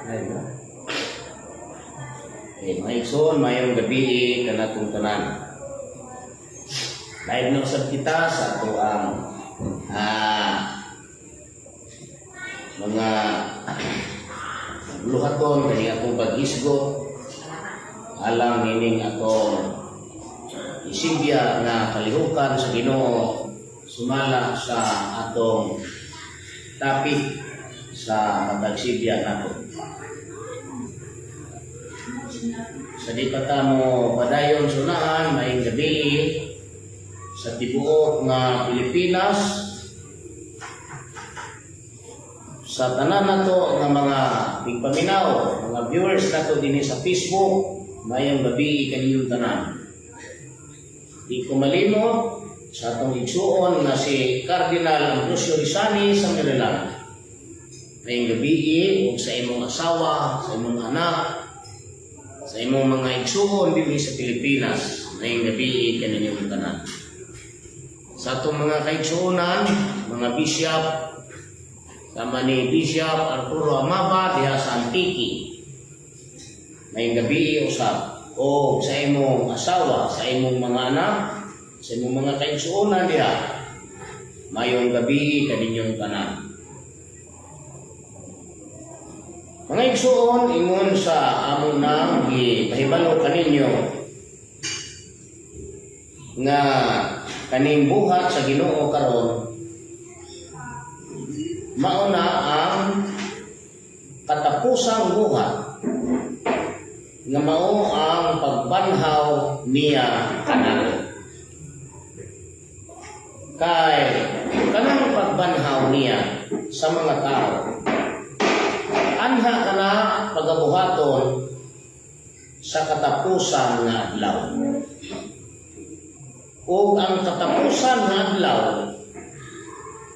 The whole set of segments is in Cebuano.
Ay, no? Eh, mga igsoon, mayong gabi kanatong tanan. Live na usab kita sa atoang mga buluhaton kani atong paghisgot alang nining atong isibya nga kalihukan sa Ginoo sumala sa atong topic sa matag sibya nato. Sa di pa ta mo padayon sunahan, maayong gabi sa tibuok nga Pilipinas, sa tanan nato nga mga tigpaminaw, mga viewers nato dinhi sa Facebook, maayong gabi kaninyong tanan. Di ko malimot sa atong igsuon nga si Cardinal Ambrosio Rizani sa Maryland. Maayong gabi ug sa imong asawa, sa imong anak, sa imong mga igsuon dinhi sa Pilipinas, maayong gabi kaninyong tanan. Sa atong mga kaigsuonan, mga bishop, sama ni Bishop Arturo Amaba diha sa Antique. Maayong gabi usab o sa imong asawa, sa imong mga anak, sa imong mga kaigsuonan diha. Mayong gabi kaninyong tanan. Mga igsuon, ingon sa among nang gipahibalo kaninyo nga kaning buhat sa Ginoo karon mao na ang katapusang buhat nga mao ang pagbanhaw niya kanato. Kay kanang pagbanhaw niya sa mga tao, anha kana pagabuhaton sa katapusan nga adlaw. Ug ang katapusan nga adlaw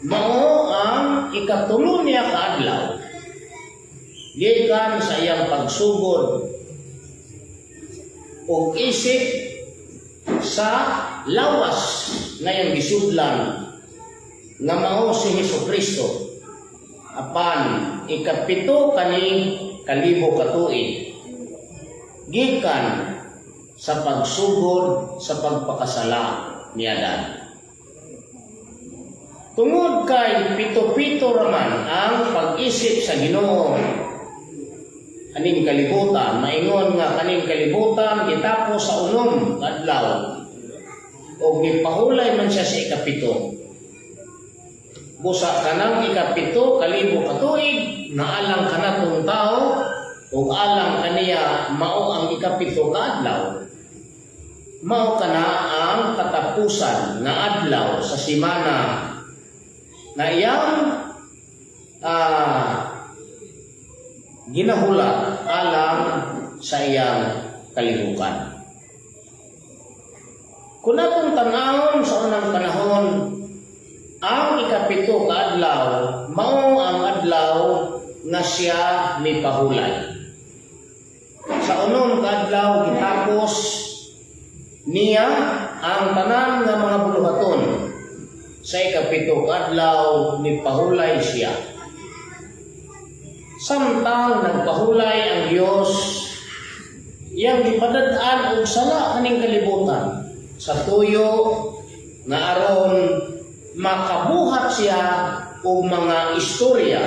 mao ang ikatulo niya kaadlaw gikan sa iyang pagsugod ug isip sa lawas nga iyang gisudlan nga mao si Hesus Kristo apan 7 kani kalibo ka tuig gikan sa pagsugod sa pagpakasala ni Adan. Tungod kay pito-pito raman ang pag-isip sa Ginoo aning kalibutan, maingon nga kaning kalibutan gitapos sa 6 adlaw ug gipahulay man siya sa 7. Busa kanang 7,000 ka tuig na alang kanatong tao ug alang kaniya mao ang 7 ka adlaw. Mao kana ang katapusan nga adlaw sa simana na iyang ginahulat alang sa iyang kalihukan. Kung atong tan-awon sa unang panahon, ang 7 ka adlaw mao ang adlaw nga siya mipahulay. Sa 6 ka adlaw gitapos niya ang tanan nga mga buluhaton. Sa 7 ka adlaw nipahulay siya. Samtang nagpahulay ang Dios, iyang gipadad-an og sala kaning kalibutan sa tuyo nga aron makabuhat siya og mga istorya,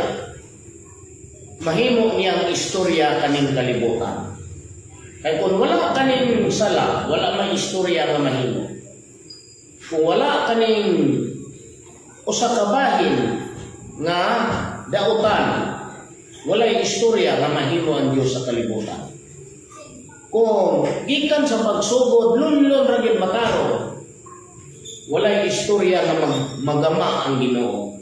mahimo niyang istorya kaning kalibutan. Kay kung wala kaning sala, wala may istorya nga mahimo. Kung wala kaning usa ka bahin nga dautan, walay istorya nga mahimo ang Dios sa kalibutan. Kung gikan sa pagsugod lunlon ra gid matarong, walay istorya nga magama ang Ginoo.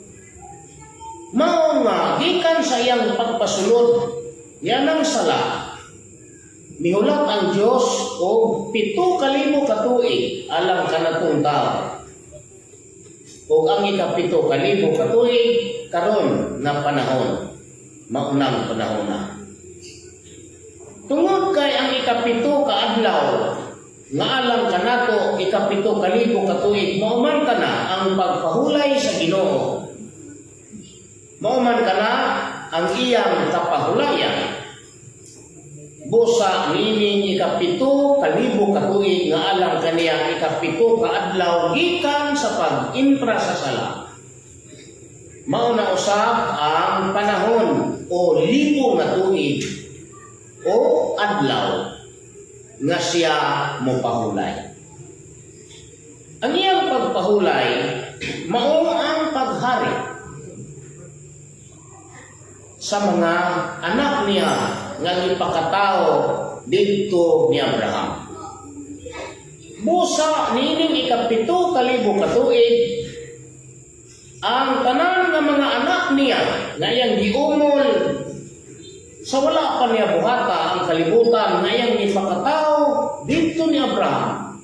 Mao nga gikan sa iyang pagpasulod yanang sala, mihulat ang Dios og 7,000 ka tuig alang kanatong tao. Ug ang 7,000 ka tuig karon na panahon, maunang panahon na. Tungod kay ang 7 ka adlaw nga alang kanato 7,000 ka tuig mao man kana ang pagpahulay sa Ginoo. Mao man kana ang iyang kapahulayan. Busa niining 7,000 ka tuig nga alang kaniya 7 ka adlaw gikan sa pag-intra sa sala. Mao na usab ang panahon o libo nga tuig o adlaw nga siya mopahulay. Ang iyang pagpahulay mao ang paghari sa mga anak niya nga gipakatao didto ni Abraham. Busa niining 7,000 ka tuig, ang tanan nga mga anak niya nga iyang giumol sa wala pa niya buhata ang kalibutan, nga iyang gipakatao didto ni Abraham,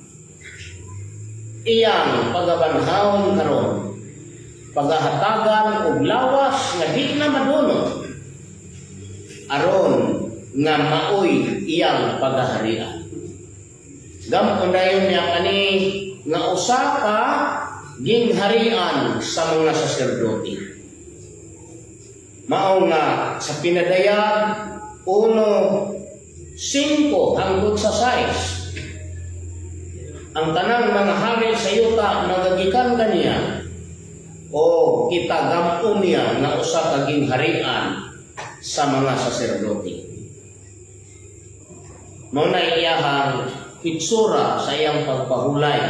iyang pagabanhawon karon, pagahatagan og lawas nga di na madunot aron nga maoy iyang pagaharian. Gam-on dayon niya kani nga usa ka gingharian sa mga saserdote. Mao nga sa Pinadayag 1:5 hangtod sa 6, ang tanang mga hari sa yuta magagikan kaniya o kita gam-on niya nga usa ka gingharian sa mga saserdote. Mao na iyahang hitsura sa iyang pagpahulay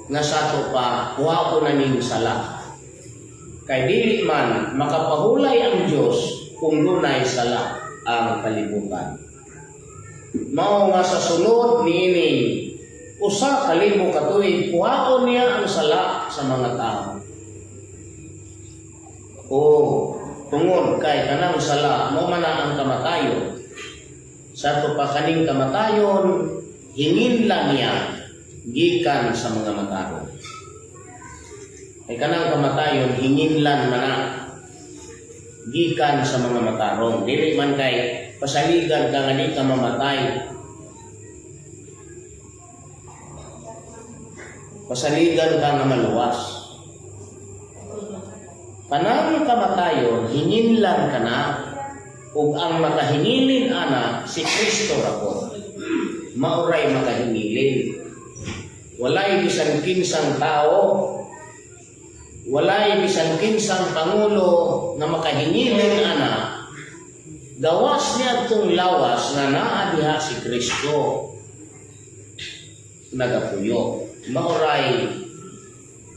nga sa ato pa kuhaon na ning sala. Kay dili man makapahulay ang Dios kung dunay sala ang kalibutan. Mao nga sa sulod niining 1,000 ka tuig, kuhaon niya ang sala sa mga tao. O tungod kay kanang sala mao man na ang kamatayon. Sa ato pa, kaning kamatayon hingin lang niya gikan sa mga matarong. Kay kanang kamatayon hinginlan man na gikan sa mga matarong. Dili man kay pasaligan ka nga di ka mamatay. Pasaligan ka nga maluwas. Kanang kamatayon hinginlan ka na ug ang makahingilin ana si Kristo ra po. Mao ray makahingilin. Walay bisan kinsang tao, walay bisan kinsang pangulo nga makahingilin ana gawas niya itong lawas nga naa diha si Kristo nagapuyo. Mao ray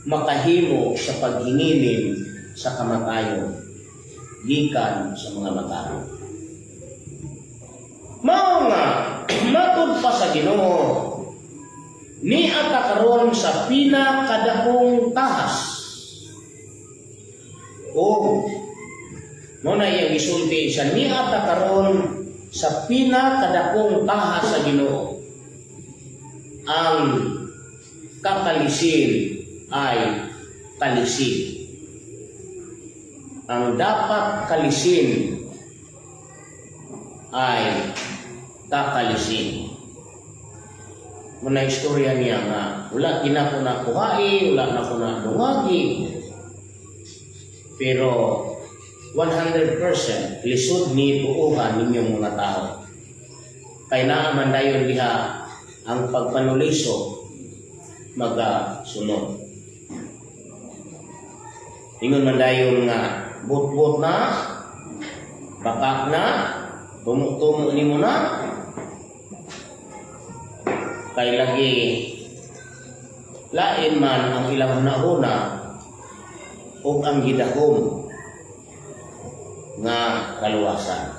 makahimo sa paghingilin sa kamatayon gikan sa mga matarong. Mao nga matud pa sa Ginoo, ni ata karon sa pinakadakong tahas. O mao na iyang gisulti siya, ni ata karon sa pinakadakong tahas sa Ginoo, ang kakalisin ay kalisin. Ang dapat kalisin ay kakalisin. Mao na istorya niya nga wala gina ko na kuhai, wala na ko na dungagi. Pero 100% lisod ni tuuhan ninyong mga tao. Kay naa man dayon diha ang pagpanuliso magasunod. Ingon man dayon nga bot-bot na, bakak na, tumo-tumo nimo na, kay lagi lain man ang ilang hunahuna ug ang gidahom nga kaluwasan.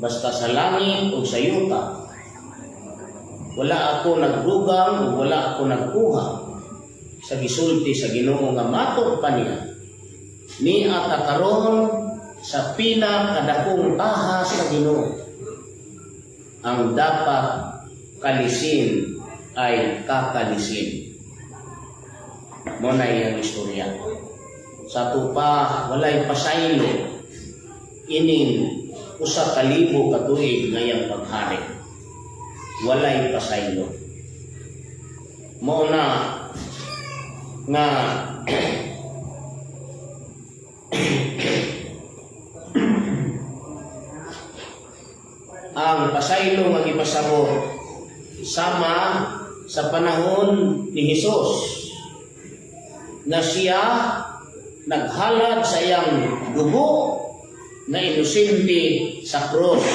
Basta sa langit o sa yuta, wala ako nagdugang o wala ako nagkuha sa gisulti sa Ginoo nga matod pa niya, ni ata karon sa pinakadakong tahas sa Ginoo, ang dapat kalisin ay kakalisin. Mao na iyang istorya. Sa ato pa, walay pasaylo ining 1,000 ka tuig ngayang paghari. Walay pasaylo. Mao na nga Ang pasaylo nga gipasabot sama sa panahon ni Hesus na siya naghalad sa iyang dugo na inosente sa krus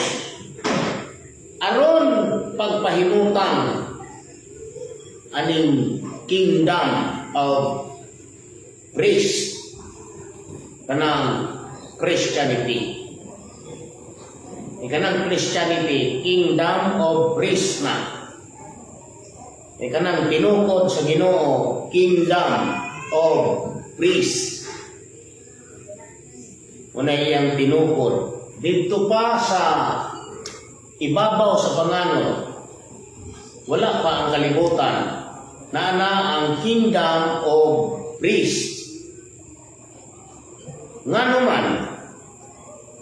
aron pagpahimutang aning kingdom of priest, kanang Christianity. E kanang Christianity, kingdom of priest na. E kanang tinukod sa Ginoo, kingdom of priest. Una iyang tinukod. Dito pa sa ibabaw sa panganod, wala pa ang kalibutan, naa na ang kingdom of priest. Ngano man,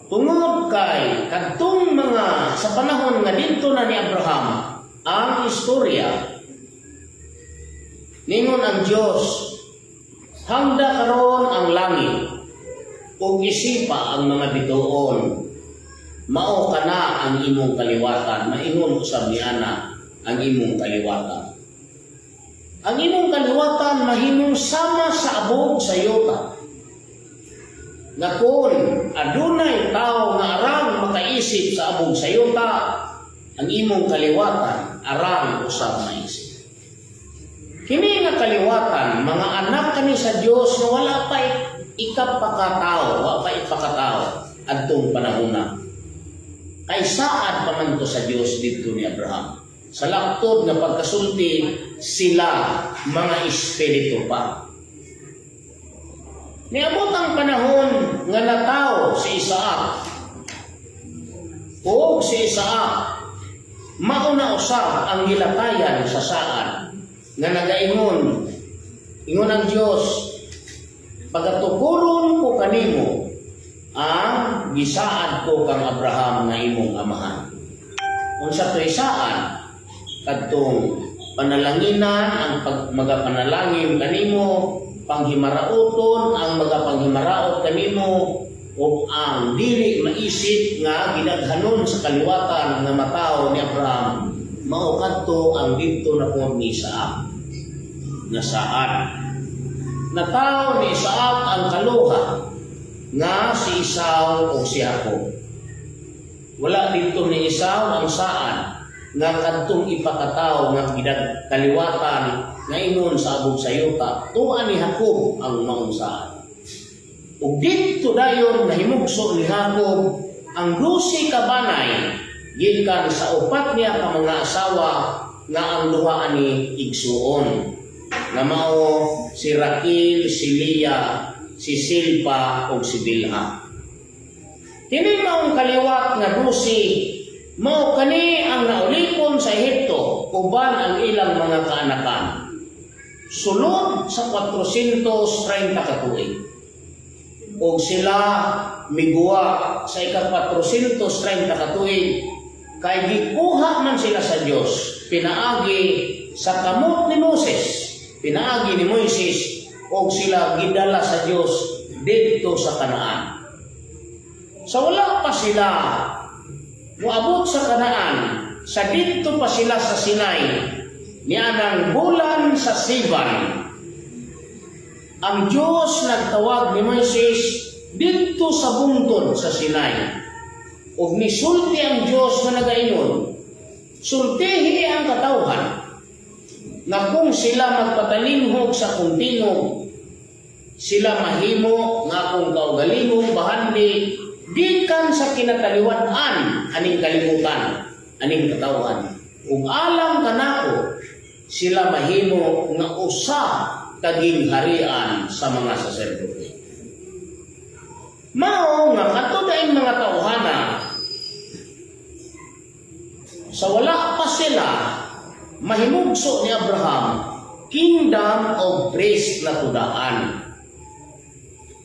tungod kay kadtong mga sa panahon nga didto na ni Abraham ang istorya, ningon ang Dios, "Hangda karon ang langit ug isipa ang mga bituon. Mao kana ang imong kaliwatan, maingon usab niana ang imong kaliwatan. Ang imong kaliwatan mahimong sama sa abog sa yuta." Nga kung adunay tao nga arang makaisip sa abog sa yuta, ang imong kaliwatan arang usab maisip. Kini nga kaliwatan, mga anak kani sa Dios nga wala pa ikapakatao, wa pa ipakatao adtong panahona. Kay saad pa man to sa Dios didto ni Abraham. Sa laktod nga pagkasulti, sila mga espiritu pa. Niabot ang panahon nga natawo si Isaac. O si Isaac, mauna usab ang gilakayan sa saad nga nagaingon, ingon ang Dios, "Pagatukuron ko kanimo ang gisaad ko kang Abraham nga imong amahan." Unsa to'y saad? Kadtong panalanginan ang pag magapanalangin kanimo, panghimarauton ang magapanghimaraot kanimo, ug ang dili maisip nga gidaghanon sa kaliwatan nga matawo ni Abraham, mao kadto ang didto na pod ni Isaac nga saad. Natawo ni Isaac ang kaluha nga si Esau o si Jacob. Wala didto ni Esau ang saad nga kadtong ipakataw nga gidag kaliwatan nga ingon sa abog sa yuta, tuan ni Jacob ang maong saad. Ug didto dayon nahimugso ni Jacob ang 12 ka banay gikan sa upat niya ka mga asawa nga ang duha ani igsuon nga mao si Raquel, si Leah, si Silpa ug si Bilha. Kini maong kaliwat nga 12, mao kani ang naulipon sa Ehipto uban ang ilang mga kaanakan. Sulod sa 430 ka tuig. Og sila miguwa sa ika-430 ka tuig kay gikuha man sila sa Dios pinaagi sa kamot ni Moses, pinaagi ni Moises, og sila gidala sa Dios didto sa Kanaan. Sa wala pa sila moabot sa Kanaan, sa didto pa sila sa Sinai, nianang bulan sa Sivan, ang Diyos nagtawag ni Moises didto sa bungtod sa Sinai. Ug nisulti ang Diyos nga nagaingon, "Sultihi ang katawhan nga kung sila magpatalinghog sa akong tingog, sila mahimo nga akong kaugalingong bahandi gikan sa kinataliwad-an aning kalibutan, aning katawhan. Ug alang kanako sila mahimo nga usa ka gingharian sa mga saserdote." Mao nga kadto daing mga tawhana, sa wala pa sila mahimugso ni Abraham, kingdom of priest na tudaan.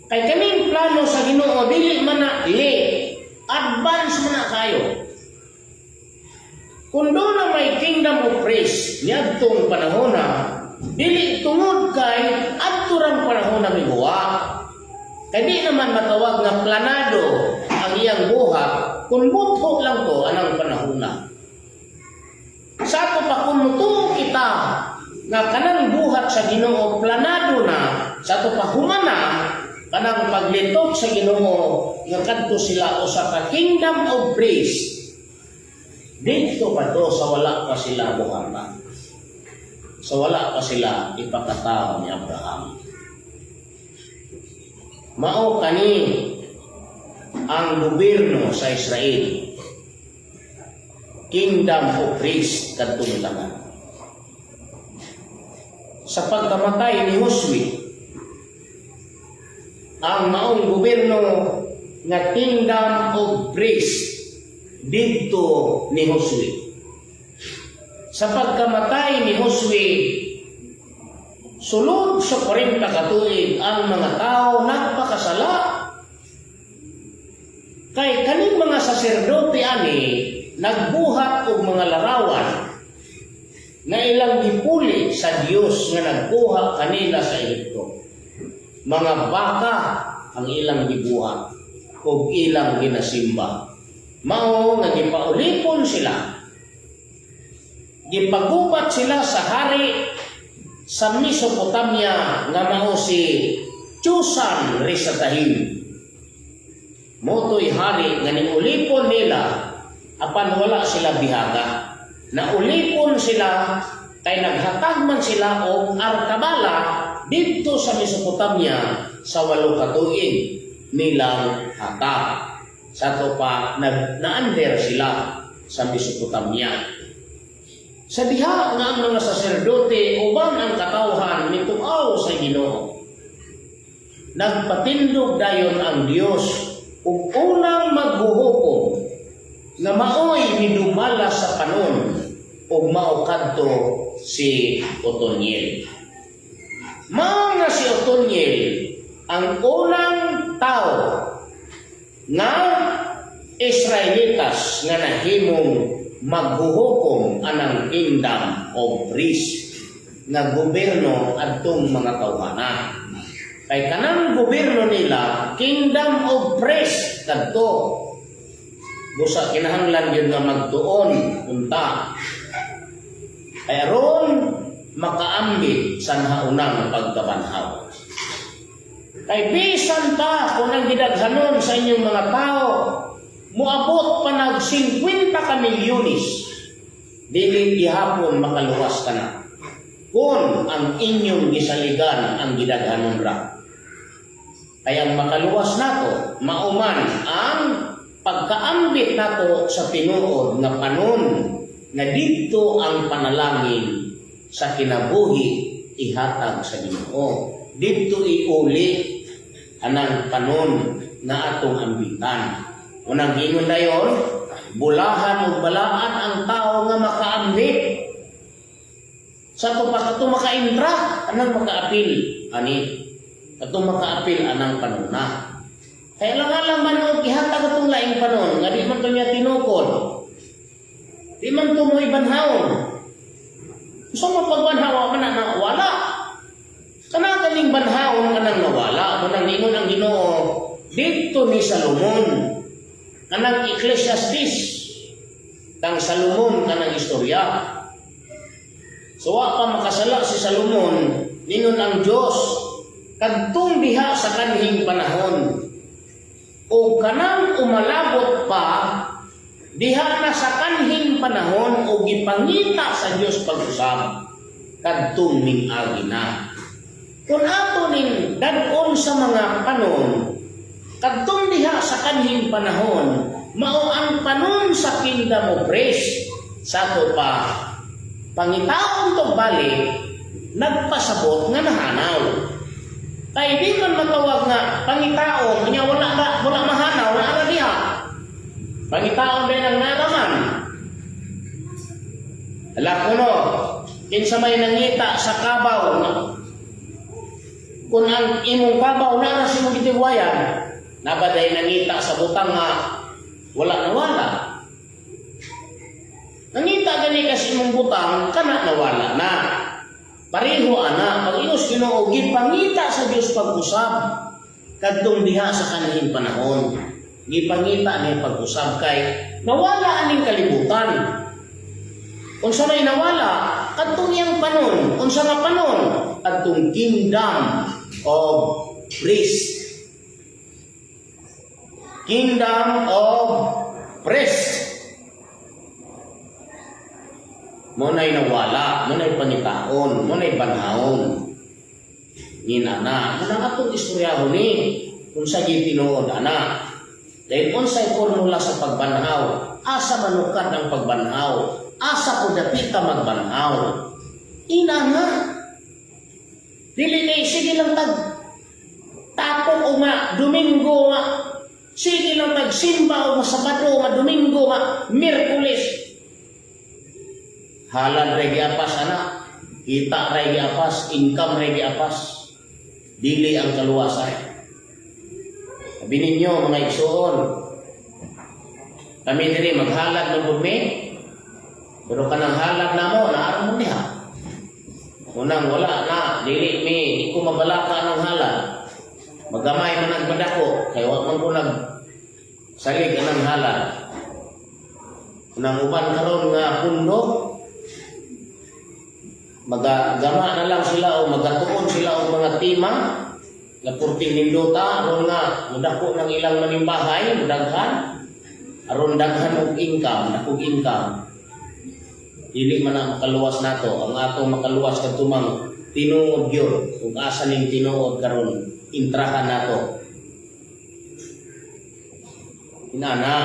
Kay kaning plano sa Ginoo dili man na late, advance man na kayo. Kung duna may kingdom of priest niadtong panahona, dili tungod kay adto rang panahon na miguwa. Kay di naman matawag nga planado ang iyang buhat. Kung mutho lang to anang panahona. Sa ato pa, kung mutuo kita nga kanang buhat sa Ginoo planado na, sa ato pa humana kanang paglitok sa Ginoo nga kadto sila usa ka kingdom of priests, dito pa to sa wala pa sila buhata, sa wala pa sila ipakatao ni Abraham. Mao kani ang gobyerno sa Israel, kingdom of priests kadtong tanan. Sa pagkamatay ni Josue, ang maong gobyerno nga kingdom of priests didto ni Josue. Sa pagkamatay ni Josue, sulod sa 40 ka tuig ang mga tao nagpakasala. Kay kaning mga saserdote ani nagbuhat og mga larawan nga ilang gipuli sa Dios nga nagkuha kanila sa Ehipto. Mga baka ang ilang gibuhat ug ilang ginasimba. Mao nga gipaulipon sila. Gipagubat sila sa hari sa Mesopotamia nga mao si Chusan Risatahim. Mao to'y hari nga ning-ulipon nila, apan wala sila bihaga. Naulipon sila kay naghatag man sila og arkabala didto sa Mesopotamia sa 8 ka tuig nilang hatag. Sa ato pa nag na-under sila sa Mesopotamia. Sa diha nga ang mga saserdote uban ang katawhan mituaw sa Ginoo, nagpatindog dayon ang Dios ug unang maghuhukom nga maoy midumala sa panon ug mao kadto si Otoniel. Mao nga si Otoniel ang unang tao nga Israelitas nga nahimong maghuhukom anang kingdom of priests nga gobyerno adtong mga tawhana. Kay kanang gobyerno nila, kingdom of priests kadto. Busa kinahanglan yun nga magtuon unta. Kay aron makaambit sa nahaunang pagkabanhaw. Kay bisan pa kung ang gidaghanon sa inyong mga tao, muabot pa nag 50 ka milyones, dili gihapon makaluwas ka na kung ang inyong gisaligan ang gidaghanon ra. Kaya ang makaluwas nato, mauman ang pagkaambit nato sa tinuod nga panon nga didto ang panalangin sa kinabuhi ihatag sa Ginoo. Didto iuli anang panon nga atong ambitan. Unang ingon dayon, bulahan ug balaan ang tao nga makaambit. Sa ato pa kato makaintra, anang makaapil ani. Kato makaapil anang panuna. Kaya lang alam man og ihatag atong laing panon nga di man to niya tinukod. Di man to mo ibanhawon. Gusto mo pagbanhawa man na wala. Kana ganing banhawon kanang nawala. Munang ningon ang Ginoo didto ni Salomon, kanang Ecclesiastes kang Salomon kanang istorya. So wa pa makasala si Salomon, ningon ang Dios kadtong diha sa kanhing panahon o kanang umalabot pa diha na sa kanhing panahon o gipangita sa Dios pag-usab kadtong ning-agi na. Kung ato ning dad-on sa mga panon kadtong diha sa kanhing panahon, mao ang panon sa kingdom of grace. Sa ato pa pangitaon to balik, nagpasabot nga nahanaw. Kay di man matawag nga pangitaon nya wala na, wala mahanaw na ara diha. Pangitaon din ang naraman. Ala kuno, kinsa may nangita sa kabaw nga kung ang imong kabaw na sa imong gitiwayan, nabaday nangita sa butang nga wala nawala? Nangita gani kasi imong butang kana nawala na. Pareho ana, pag ingos Ginoo, gipangita sa Dios pag-usab kadtong diha sa kanhing panahon. Gipangita niya pag-usab kay nawala aning kalibutan. Unsa may nawala? Kadtong iyang panon. Unsa nga panon? Kadtong kingdom of priest. Kingdom of priest. Mao na'y nawala, mao na'y pangitaon, mao na'y banhaon. Ngina na, mao nang atong istoryahon ni kung sa tinuod ana. Dahil unsay formula sa pagbanhaw, asa manukad ang pagbanhaw, asa ko dapita magbanhaw. Ina nga. Dili kay sige lang tag tapok o ma Domingo, ma sige lang tag simba o ma Sabado, ma Domingo, ma Miyerkules. Halad ray giapas ana, kita ray giapas, income ray giapas. Dili ang kaluwasan. Sabi ninyo, mga igsuon, kami diri maghalad ng gudmi, pero kanang halad na mo, naaron mo niya. Unang wala na, dili mi, di ko mabalaka ng halad. Magamay man nagmadako, kay wa man ko nag salig anang halad. Unang uban karon nga pundo, magagama na lang sila o magatuon sila og mga tema nga purting nindota aron nga mudako ng ilang manimbahay, mudaghan aron daghan og income, dakog income. Dili man na makaluwas nato. Ang atong makaluwas kadto mang tinuod gyud. Kung asa ning tinuod karon, intrahan nato. Inana,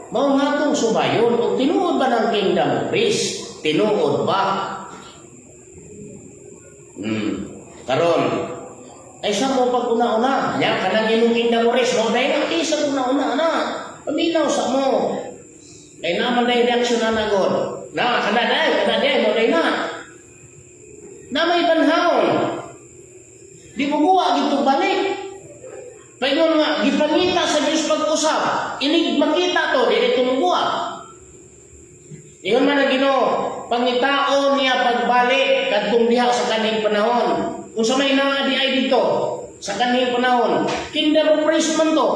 mao nga atong subayon og tinuod ba ng kingdom of priest? Tinuod ba? Karon, ay sa mo pag una-una, nya kanang imong kingdom of priest mo dahil ang isa una-una na. Paminaw sa mo. Kay naman na reaction na nagod. Na, kana day, mo day na. Na may banhawon. Di mo guwa gito balik. Paingon nga, gipangita sa Diyos pag-usab. Inig makita to, dili tumuguwa. Ingon man ang Ginoo, pangitaon niya pagbalik kadtong diha sa kaning panahon. Kung sa may naa di ay dito sa kaning panahon, kingdom of praise man to.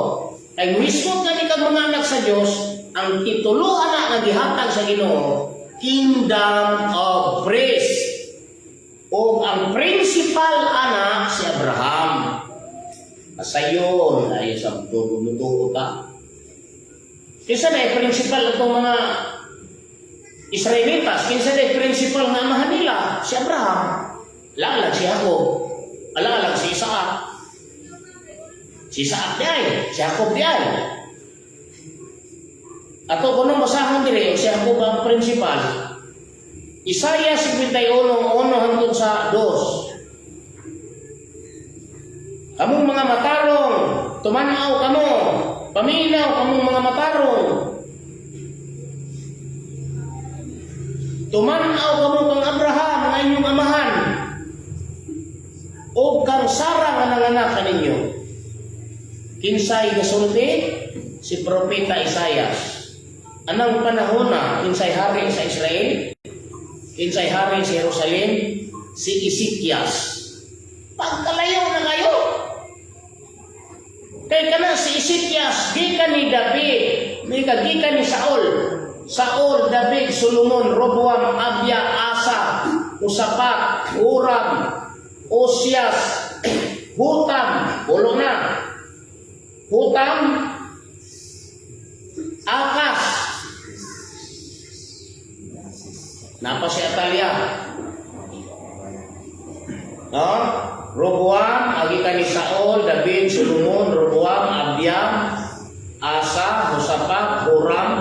Kay muhisgot gani kag mga anak sa Dios, ang titulo ana nga gihatag sa Ginoo, Kingdom of Praise. O ang principal ana si Abraham. Asayon ay sa mutuo ta. Kinsa na principal itong mga Israelitas, kinsa na principal nga amahan nila? Si Abraham. Alang si Jacob. Alang si Isaac. Si Isaac di ay, si Jacob di ay. Ato kuno basahon diri si Jacob ang principal. Isaiah 51:1 hangtod sa 2. Kamong mga matarong, tumanaw kamo, paminaw kamong mga matarong. Tumanaw kamo kang Abraham nga inyong amahan o kang Sara nga nanganak kaninyo. Kinsay gasulti? Si Propeta Isaias. Anang panahon na kinsay hari sa Israel? Kinsay hari sa Jerusalem? Si Ezekias. Pagkalayo na kayo. Kay kana si Ezekias, gikan ni David, gikan ni Saul. Saul, David, Solomon, Roboam, Abia, Asa, Usapat, Uram, Osias, Hutam, ulo na. Hutam, Akas. Napa si Atalia. No? Roboam, agi ka ni Saul, David, Solomon, Roboam, Abia, Asa, Husapat, Huram,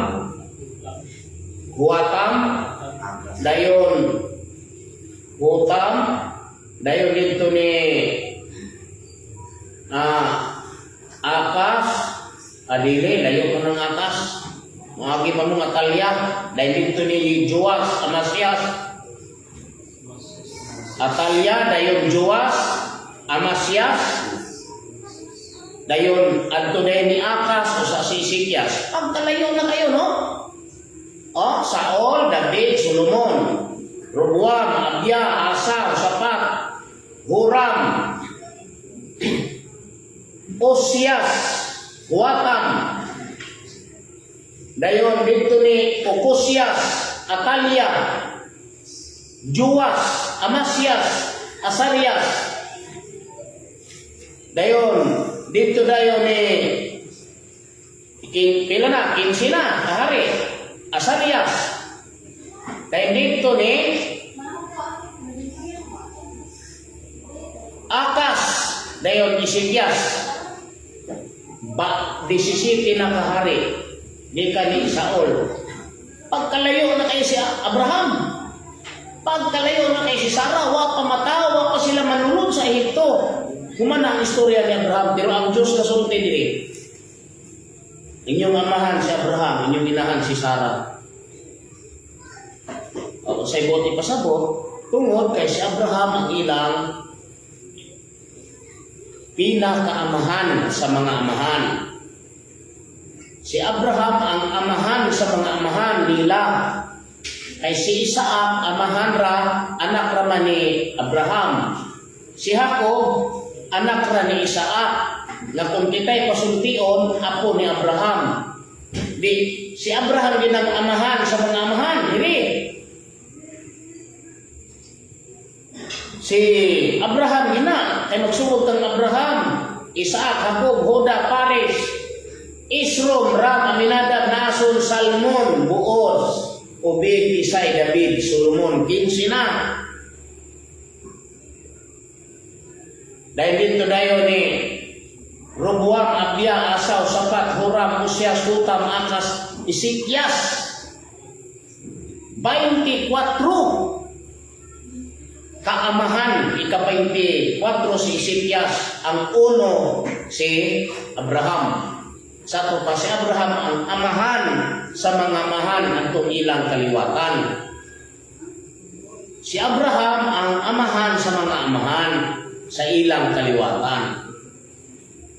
Huatam, dayon Hutam, dayon dito ni Akas, adili, layo ko ng Akas. Moagi pa mo nga Talya, dayon dito ni Joas, Amasias. Atalya, dayon Joas, Amasias, dayon adto dayon ni Akas o sa si Ezekias. Pagkalayo na kayo, no? Oh, Saul, David, Solomon, Roboam, Abia, Asa, Usapat, Huram, Osias, Jotham. Dayon didto ni Ocosias, Atalia, Joas, Amasias, Asarias. Dayon didto dayon ni pila na, 15 na, kahari. Asarias. Dayon didto ni Akas, dayon Isikyas. Ba, 17 na kahari ni kani Saul. Pagkalayo na kay si Abraham. Pagkalayo na kay si Sarah, wa pa mata, wa pa sila manulod sa Ehipto. Humana ang istorya ni Abraham, pero ang Diyos kasulti diri. Inyong amahan si Abraham, inyong inahan si Sarah. O, sa ibot ipasabot, tungod kay si Abraham ang ilang pinakaamahan sa mga amahan. Si Abraham ang amahan sa mga amahan nila. Kay si Isaac, amahan ra, anak ra man ni Abraham. Si Jacob, anak ra ni Isaac. Na kung kita'y pasultion, apo ni Abraham. Di, si Abraham din ang amahan sa mga amahan. Dili. Si Abraham gina, kay magsugod kang Abraham, Isaac, Jacob, Huda, Pares, Isrom, Ram, Aminadab, Nason, Salmon, Boaz, Obed, Isay, David, Solomon, 15 na. Dahil dito dayon ni Roboam, Abia, Asaw, Sapat, Horam, Usias, Hutam, Akas, Isikyas. 24 kaamahan, ika-24 si Isikyas, ang uno si Abraham. Sa ato pa si Abraham ang amahan sa mga amahan atong ilang kaliwatan. Si Abraham ang amahan sa mga amahan sa ilang kaliwatan.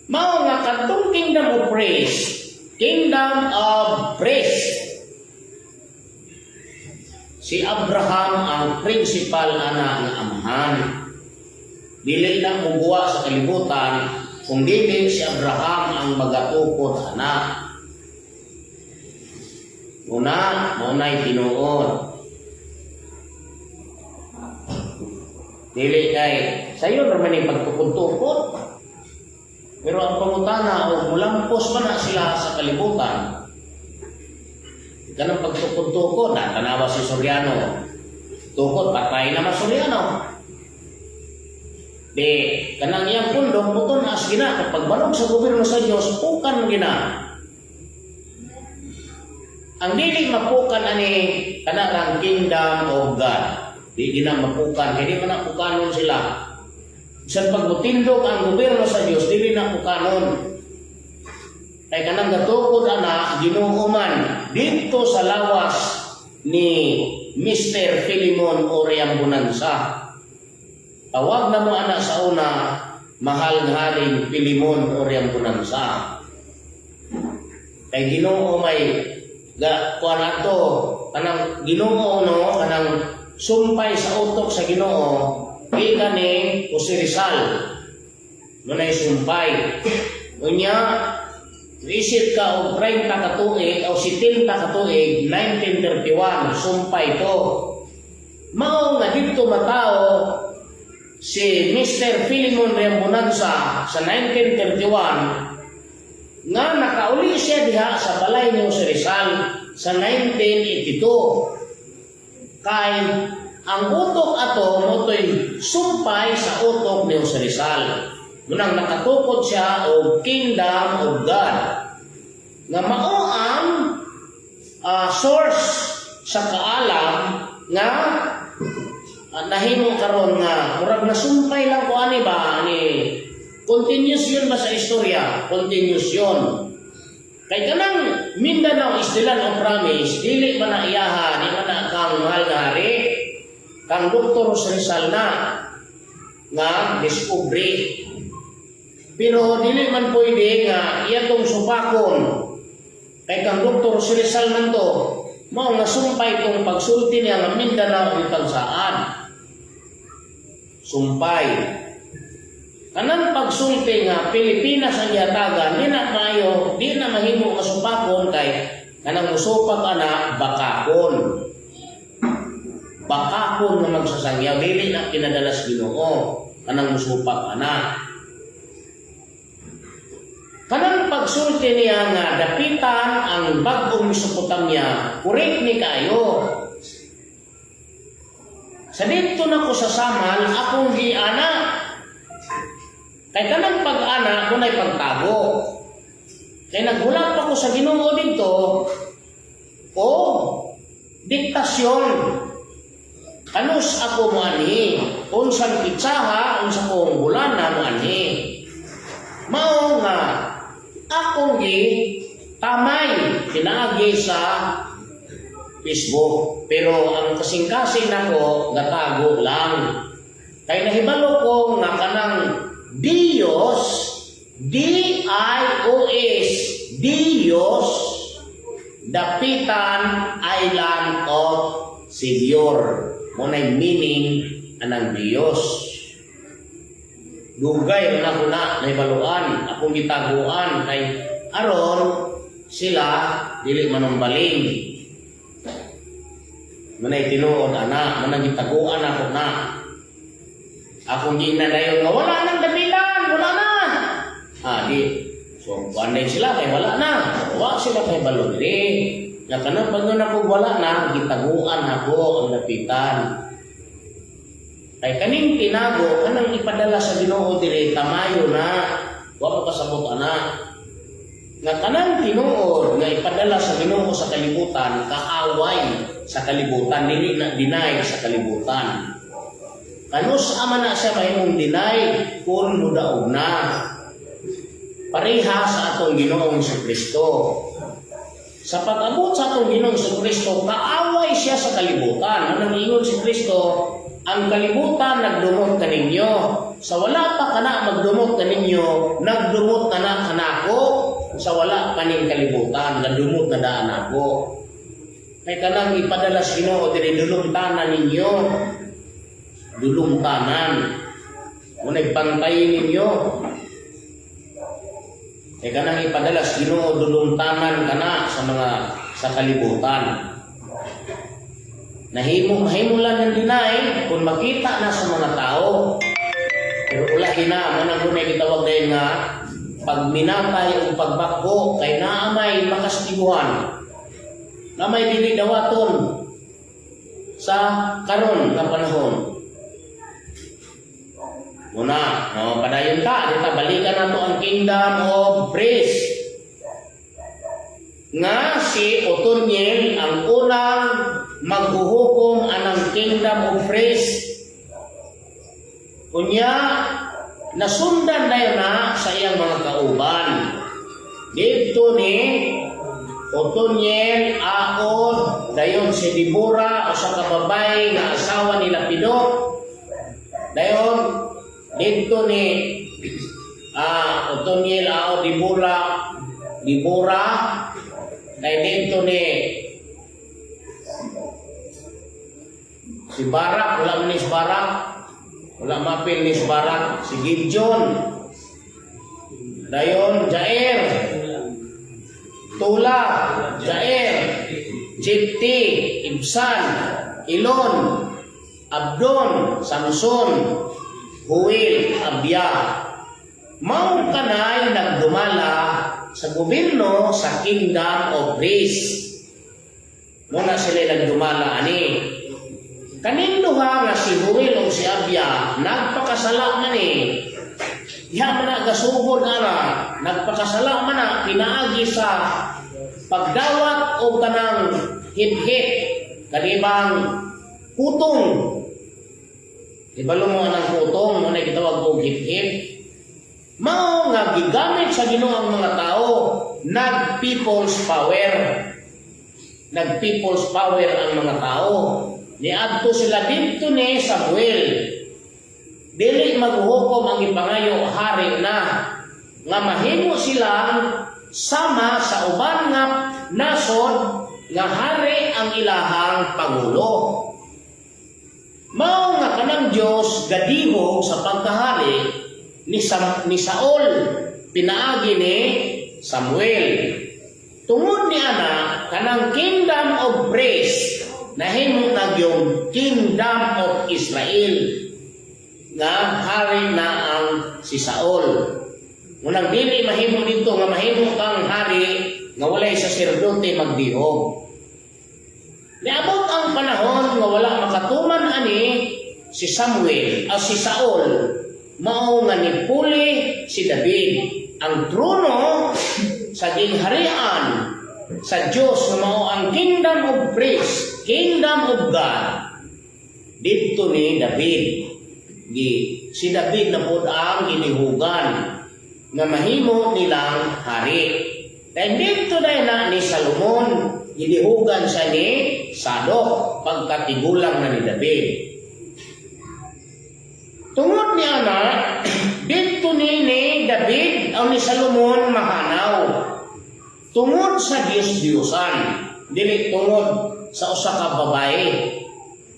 Mao nga kadtong kingdom of praise, kingdom of praise. Si Abraham ang principal ana nga amahan. Dili na muguwa sa kalibutan kung dili si Abraham ang magatukod ana. Una, mao na'y tinuod. Dili kay sayon ra man ning pagtukod-tukod. Pero ang pangutana o mulampos man na sila sa kalibutan. Kanang pagtukod-tukod, natanawa si Soriano. Tukod, patay naman Soriano. Di, kanang iyang pundok, puton as gina. Kapag balog sa gobyerno sa Diyos, pukan gina. Ang dili mapukan ani kanang kingdom of God. Di gina mapukan, kay di man na pukanon sila. Bisan pag mutindog ang gobyerno sa Dios, dili na pukanon. Kay kanang gatukod ana Ginoo man didto sa lawas ni Mr. Philemon Oriam Bonanza. Tawag na mo ana sa una, mahal nga haring Philemon Oriam Bonanza. Kay Ginoo may ga kuan ato kanang Ginoo no, kanang sumpay sa utok sa Ginoo gikan ni Jose Rizal. Munay sumpay. Unya isip ka og 30 ka tuig o 70 ka tuig, 1931 sumpay to. Mao nga didto matao si Mr. Philemon Reambonanza sa 1931 nga nakauli siya diha sa balay ni Jose Rizal sa 1982. Kay ang utok ato motoy sumpay sa utok ni Jose Rizal. Munang nakatukod siya og Kingdom of God. Nga mao ang source sa kaalam nga nahimo karon nga murag nasumpay lang ko ani ba ani continuous yun ba sa istorya? Continuous yun. Kay kanang Mindanao is the land of promise, dili man na iyaha, di man na kang mahal nga hari, kang Dr. Jose Rizal na nga discovery. Pero dili man pwede nga iya tong supakon. Kay kang Dr. Jose Rizal man to, mao nga sumpay tong pagsulti niya nga Mindanao ang pagsaad. Sumpay. Kanang pagsulti nga Pilipinas ang gihatagan, di na maayo, di na mahimo nga supakon kay kanang musupak ana bakakon. Bakakon nga magsasangyaw, dili na pinadala sa Ginoo kanang musupak ana. Kanang pagsulti niya nga dapitan ang bag-ong Mesopotamia, correct ni kayo. Sa dito na ko sa Samal, akong giana. Kay kanang pag-ana, kunay pagtago. Kay naghulat pa ko sa Ginoo dito, o diktasyon. Kanus ako moanhi, unsang pitsaha, unsa kong bulana moanhi. Mao nga akong gi tamay pinaagi sa Facebook. Pero ang kasing-kasing nako gatago lang. Kay nahibalo ko nga kanang Diyos, Dios, Diyos, Dapitan Island of Savior. Mao na'y meaning anang Diyos. Dugay na ko na nahibaluan, akong gitaguan kay aron sila dili manumbaling. Manay tinuod ana, manang gitaguan ako na. Akong ginadayon nga wala nang dapitan, wala na. Ah, di. So, kuan din sila kay wala na. Wa sila kay balo diri. Nga kanang pag ako wala na, gitaguan ako ang dapitan. Kay kaning tinago, kanang ipadala sa Ginoo diri tamayo na. Wa mo kasabot ana. Nga kanang tinuod nga ipadala sa Ginoo sa kalibutan, kaaway sa kalibutan, dili na deny sa kalibutan. Kanus ama na siya mahimong deny kung mudaog na. Pareha sa atong Ginoong Kristo. Sa pag-abot sa atong Ginoong Kristo, kaaway siya sa kalibutan. Anong ingon si Kristo? Ang kalibutan nagdumot kaninyo. Sa wala pa kana magdumot kaninyo, nagdumot na na kanako. Sa wala pa ning kalibutan, nagdumot na daan ako. Kay kanang ipadala sa Ginoo diri, dulumtanan ninyo. Dulumtanan. Muna'y bantayin ninyo. Kay kanang ipadala sa Ginoo, dulumtanan kana sa mga sa kalibutan. Nahimo mahimo lang ng deny kung makita na sa mga tao. Pero ulahi na mo nang gunay gitawag dayon nga pagminatay o pagbako kay naa may makastiguhan. Na may dili dawaton sa karon nga panahon. Muna, no, padayon ta, dita balikan nato ang Kingdom of Praise. Nga si Otoniel ang unang maghuhukom anang Kingdom of Praise. Unya, nasundan na yun na sa iyang mga kauban. Dito ni Otoniel, Aod, dayon si Dibora, usa ka babae nga asawa ni Lapidot. Dayon dito ni Otoniel, Aod, Dibora, Dibora, dayon dito ni si Barak, wala man ni si Barak, wala mapil ni si Barak, si Gideon, dayon Jair, Tula, Jair, Jipti, Ibsan, Elon, Abdon, Samson, Huil, Abia. Mao kanay nagdumala sa gobyerno sa Kingdom of Greece. Muna sila nagdumala ani. Kaning duha nga si Huil o si Abia, nagpakasala man eh. Diha man na gasugod ana, nagpakasala man na pinaagi sa pagdawat o kanang hip-hip, kanibang putong. Ibalo mo anang putong, mo na gitawag og hip-hip. Mao nga gigamit sa Ginoo ang mga tao, nag people's power. Nag people's power ang mga tao. Niadto sila didto ni Samuel. Dili maghukom ang ipangayo hari na nga mahimo silang sama sa uban nga nasod nga hari ang ilahang pangulo. Mao nga kanang Dios gadihog sa pagkahari. ni Saul pinaagi ni Samuel. Tungod ni ana, kanang kingdom of priests nahimo na yung kingdom of Israel nga hari na ang si Saul. Munang dili mahimo dito nga mahimo kang hari nga walay saserdote magdihog. Niabot ang panahon nga wala makatuman ani si Samuel o si Saul, mao nga nipuli si David. Ang trono sa gingharian sa Dios nga mao ang kingdom of priests, kingdom of God, didto ni David. Gi si David na pod ang ginihugan nga mahimo nilang hari. Dahil dito dahil na ni Salomon, ginihugan siya ni Sadok pagkatigulang na ni David. Tungod ni ana, dito ni David ang ni Salomon mahanaw. Tungod sa Diyos-Diyosan, dili tungod sa usa ka babae.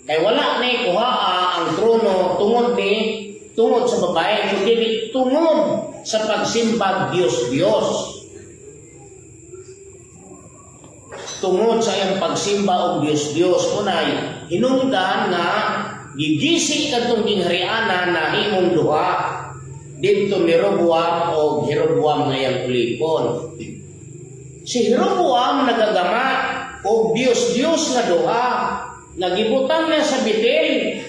Kay wala ni kuhaa ang trono tungod sa babae, kundi tungod sa pagsimbag Diyos-Diyos. Tungod sa iyang pagsimba og Diyos-Diyos, unay hinungdan nga gigisi kadtong ginghariana na himong duha didto ni Roboam og Jeroboam nga iyang ulipon. Si Jeroboam nagagama og Diyos-Diyos nga duha nga gibutang niya sa Betel.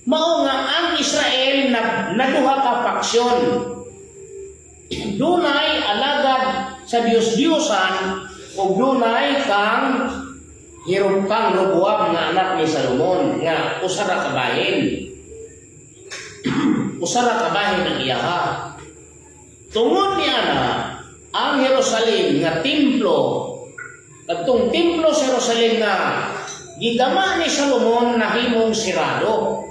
Mao nga ang Israel na naduha ka faksyon. Dunay alagad sa Diyos-Diyosan ug dunay kang Roboam nga anak ni Salomon nga usa ra ka bahin. Usa ra ka bahin ang iyaha. Tungod ni ana, ang Jerusalem nga templo, kadtong templo sa Jerusalem nga gigama ni Salomon, nahimong sirado.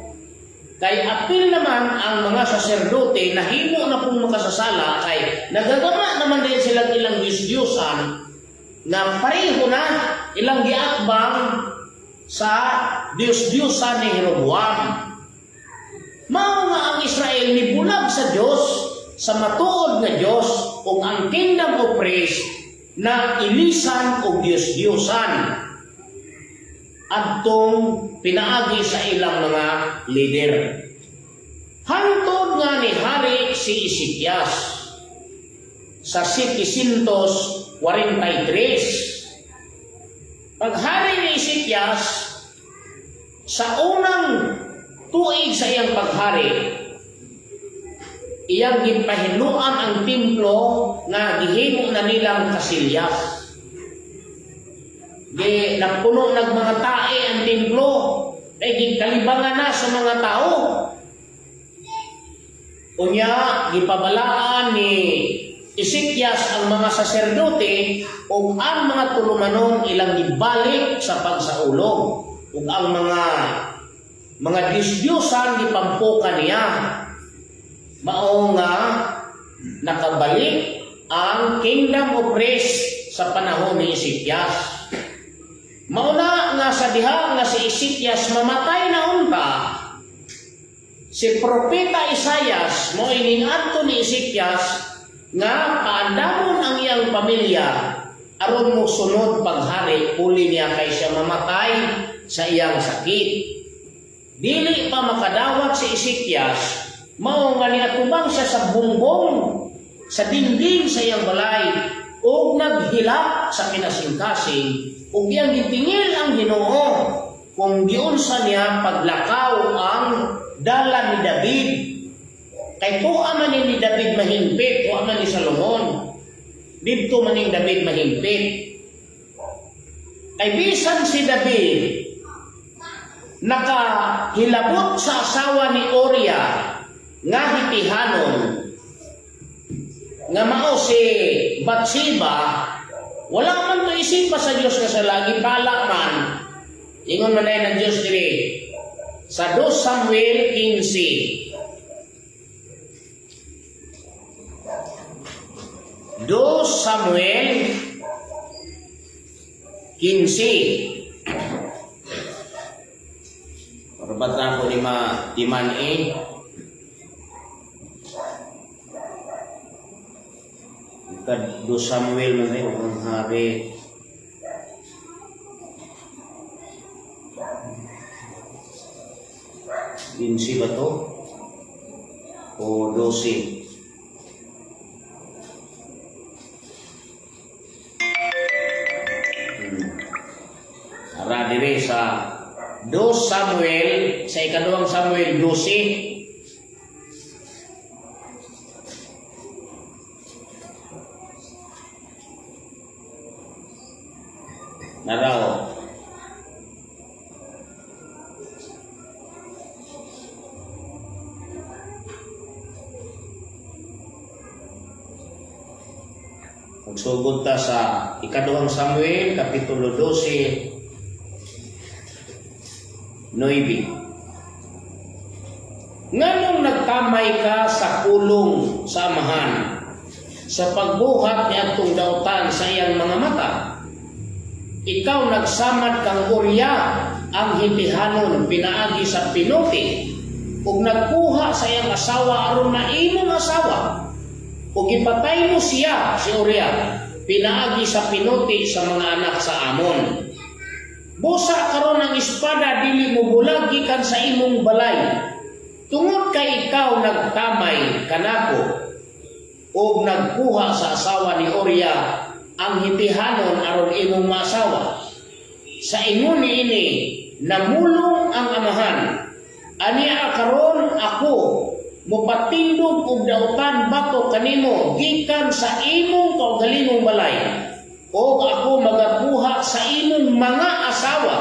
Kay apil naman ang mga saserdote nahimo na pong makasasala kay nagagama naman din sila ilang Diyos-Diyosan na pareho na ilang giatbang sa Diyos-Diyosan ni Jeroboam. Mao nga ang Israel nibulag sa Dios, sa matuod nga Dios, ug ang kingdom of priests na ilisan og Diyos-Diyosan adtong pinaagi sa ilang mga leader. Hangtod nga ni hari si Ezekias sa 743. Paghari ni Ezekias, sa unang tuig sa iyang paghari, iyang gipahinuan ang templo nga gihimo na nilang kasilyas. Gi napuno nag mga tae ang templo kay gikalibangan na sa mga tao. Unya gipabalaan ni Ezekias ang mga saserdote ug ang mga tulumanon, ilang gibalik sa pagsaulog ug ang mga Diyos-Diyosan gipampukan niya. Mao nga nakabalik ang kingdom of priests sa panahon ni Ezekias. Mao na nga sa diha nga si Ezekias mamatay na unta, si Propeta Isayas mo ining adto ni Ezekias nga paandamon ang iyang pamilya aron mo sunod paghari puli niya kay siya mamatay sa iyang sakit. Dili pa makadawat si Ezekias, mao nga niatubang siya sa bungbong sa dingding sa iyang balay ug naghilak sa kinasingkasing ug iyang gitingil ang Ginoo kung giunsa niya paglakaw ang dalan ni David. Kay tuwa man ni David mahingpit, tuwa man ni Salomon. Didto man ni David mahingpit. Kay bisan si David nakahilabot sa asawa ni Uria nga Hitihanon nga mao si Bathsheba, wala man to isipa sa Dios nga sa lagi pala man. Ingon man ng Dios diri sa 2 Samuel 15. 2 Samuel 15. Parbat na ako ni ma timan eh. Ikado Samuel man ay ang hari. 15 ba to? O 12? Ara dire sa 2 Samuel, sa ikaduhang Samuel 12. Naraw. Magsugod ta sa ikaduhang Samuel, Kapitulo 12, 9. Nganong nagtamay ka sa pulong sa amahan sa pagbuhat ni atong dautan sa iyang mga mata? Ikaw nagsamad kang Uria ang Hitihanon pinaagi sa pinuti ug nagkuha sa iyang asawa aron na imong asawa, ug gipatay mo siya, si Uria, pinaagi sa pinuti sa mga anak sa Amon. Busa karon ang espada dili mo bulag gikan sa imong balay tungod kay ikaw nagtamay kanako ug nagkuha sa asawa ni Uria ang Hitihanon aron imong maasawa. Sa ingon niini, namulong ang amahan. Ania karon ako mopatindog og dautan batok kanimo gikan sa imong kaugalingong balay, o ako magakuha sa imong mga asawa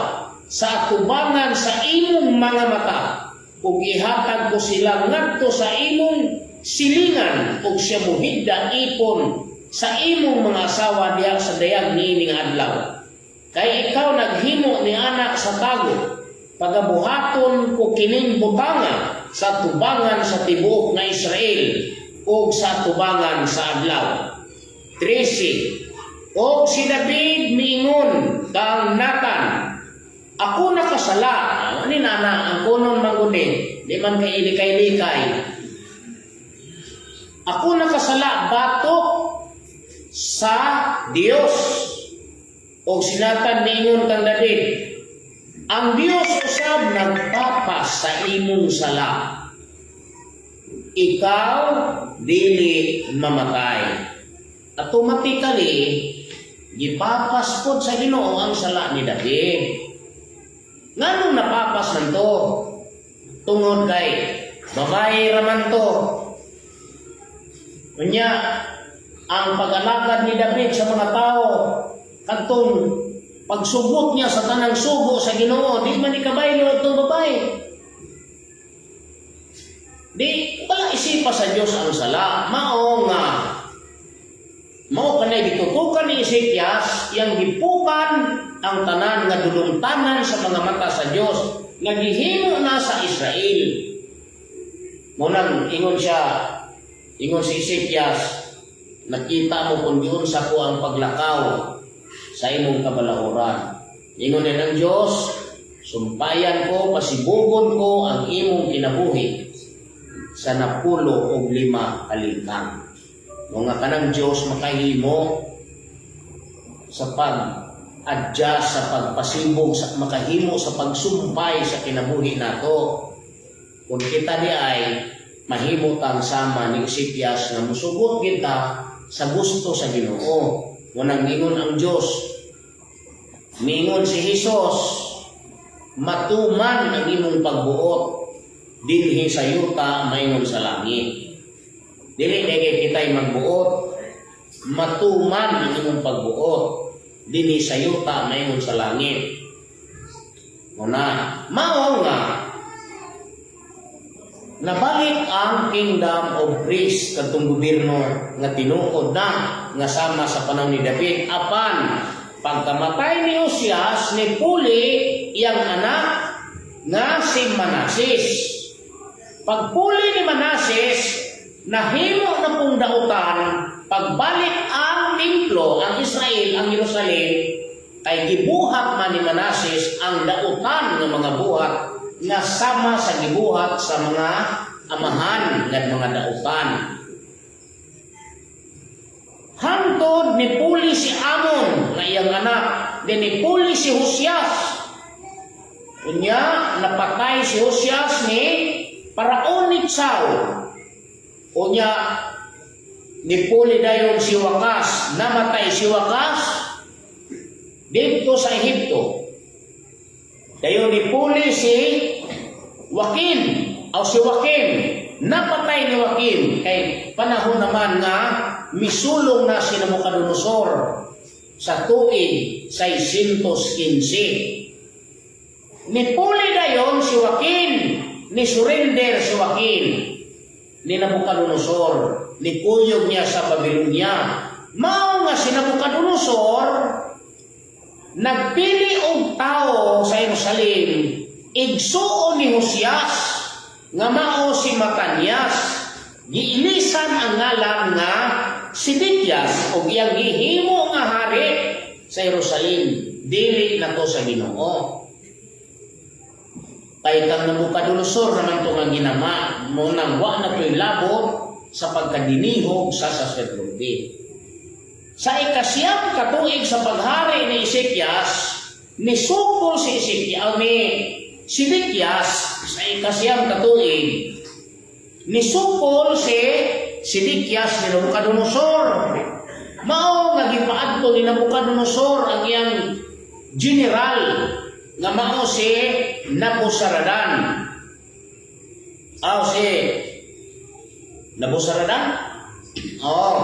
sa atubangan sa imong mga mata, ug ihatag ko sila ngadto sa imong silingan, ug siya muhigda ipon sa imong mga asawa diha sa dayag niining adlaw. Kay ikaw naghimo ni ana sa tago, pagabuhaton ko kining butanga sa tubangan sa tibuok nga Israel ug sa tubangan sa adlaw. 13. Og si David miingon kang Nathan, "Ako nakasala." Ani nana ang kunon mangguni, di man kay ilikay-likay. "Ako nakasala batok sa Dios." Og si Nathan niingon kang David, "Ang Dios usab nagpapas sa imong sala. Ikaw dili mamatay." Automatically, gipapas pod sa Ginoo ang sala ni David. Nganong napapas man to? Tungod kay babae raman to. Unya, ang pag-alagad ni David sa mga tao, kadtong pagsugot niya sa tanang sugo sa Ginoo, di man ikabaylo itong babae. Di wala isipa sa Dios ang sala. Mao nga mao kanay gitutukan ni Ezekias, iyang gipukan ang tanan nga dulungtanan sa mga mata sa Dios nga gihimo na sa Israel. Mao nang ingon siya, ingon si Ezekias, "Nakita mo kung giunsa ko ang paglakaw sa imong kabalahuran." Ingon din ang Dios, "Sumpayan ko, pasibugon ko ang imong kinabuhi sa 45 kalingkang." Mga kanang Diyos makahimo sa pag-adjust, sa pagpasibog, sa makahimo sa pagsumpay sa kinabuhi nato. Kung kita di ay mahimo tang sama ni Ezekias nga musugot kita sa gusto sa Ginoo. Munang ingon ang Diyos, mingon si Jesus, "Matuman ang imong pagbuot dinhi sa yuta maingon sa langit." Dili kay kita'y magbuot, matuman ang imong pagbuot dinhi sa yuta maingon sa langit. Muna, mao nga nabalik ang kingdom of priests, kadtong gobyerno nga tinuod na nga sama sa panahon ni David, apan pagkamatay ni Osias, ni puli iyang anak nga si Manases. Pagpuli ni Manases, nahimo na pong dautan. Pagbalik ang templo, ang Israel, ang Jerusalem, kay gibuhat man ni Manases ang dautan ng mga buhat nga sama sa gibuhat sa mga amahan nga mga dautan. Hantod ni puli si Amon nga iyang anak, then ni puli si Josias. Unya napatay si Josias ni Paraon Nitsao. Unya ni puli dayon si Wakas, namatay si Wakas dito sa Ehipto. Dayon ni puli si Joaquin, o si Joaquin, napatay ni Joaquin kay panahon naman nga misulong na si Nabucodonosor sa tuig 615. Nipuli dayon si Joaquin, ni surrender si Joaquin ni Nabucodonosor, ni kuyog niya sa Babylonia. Mao nga si Nabucodonosor nagpili og tao sa Jerusalem, igsuon ni Josias nga mao si Matanias. Giilisan ang ngalan nga Sidikias ug iyang gihimo nga hari sa Jerusalem, dili na to sa Ginoo. Kay kang Nabucodonosor naman to nga ginama mo nang wa na to'y labot sa pagkadinihog sa saserdote. Sa 9 ka tuig sa paghari ni Ezekias, nisukol si Ezekias, ni Sidikias sa 9 ka tuig, nisukol si Sidikias ni Nabucodonosor. Mao nga gipaadto ni Nabucodonosor ang iyang general nga mao si Nabuzaradan. Aw, si Nabuzaradan? Oo.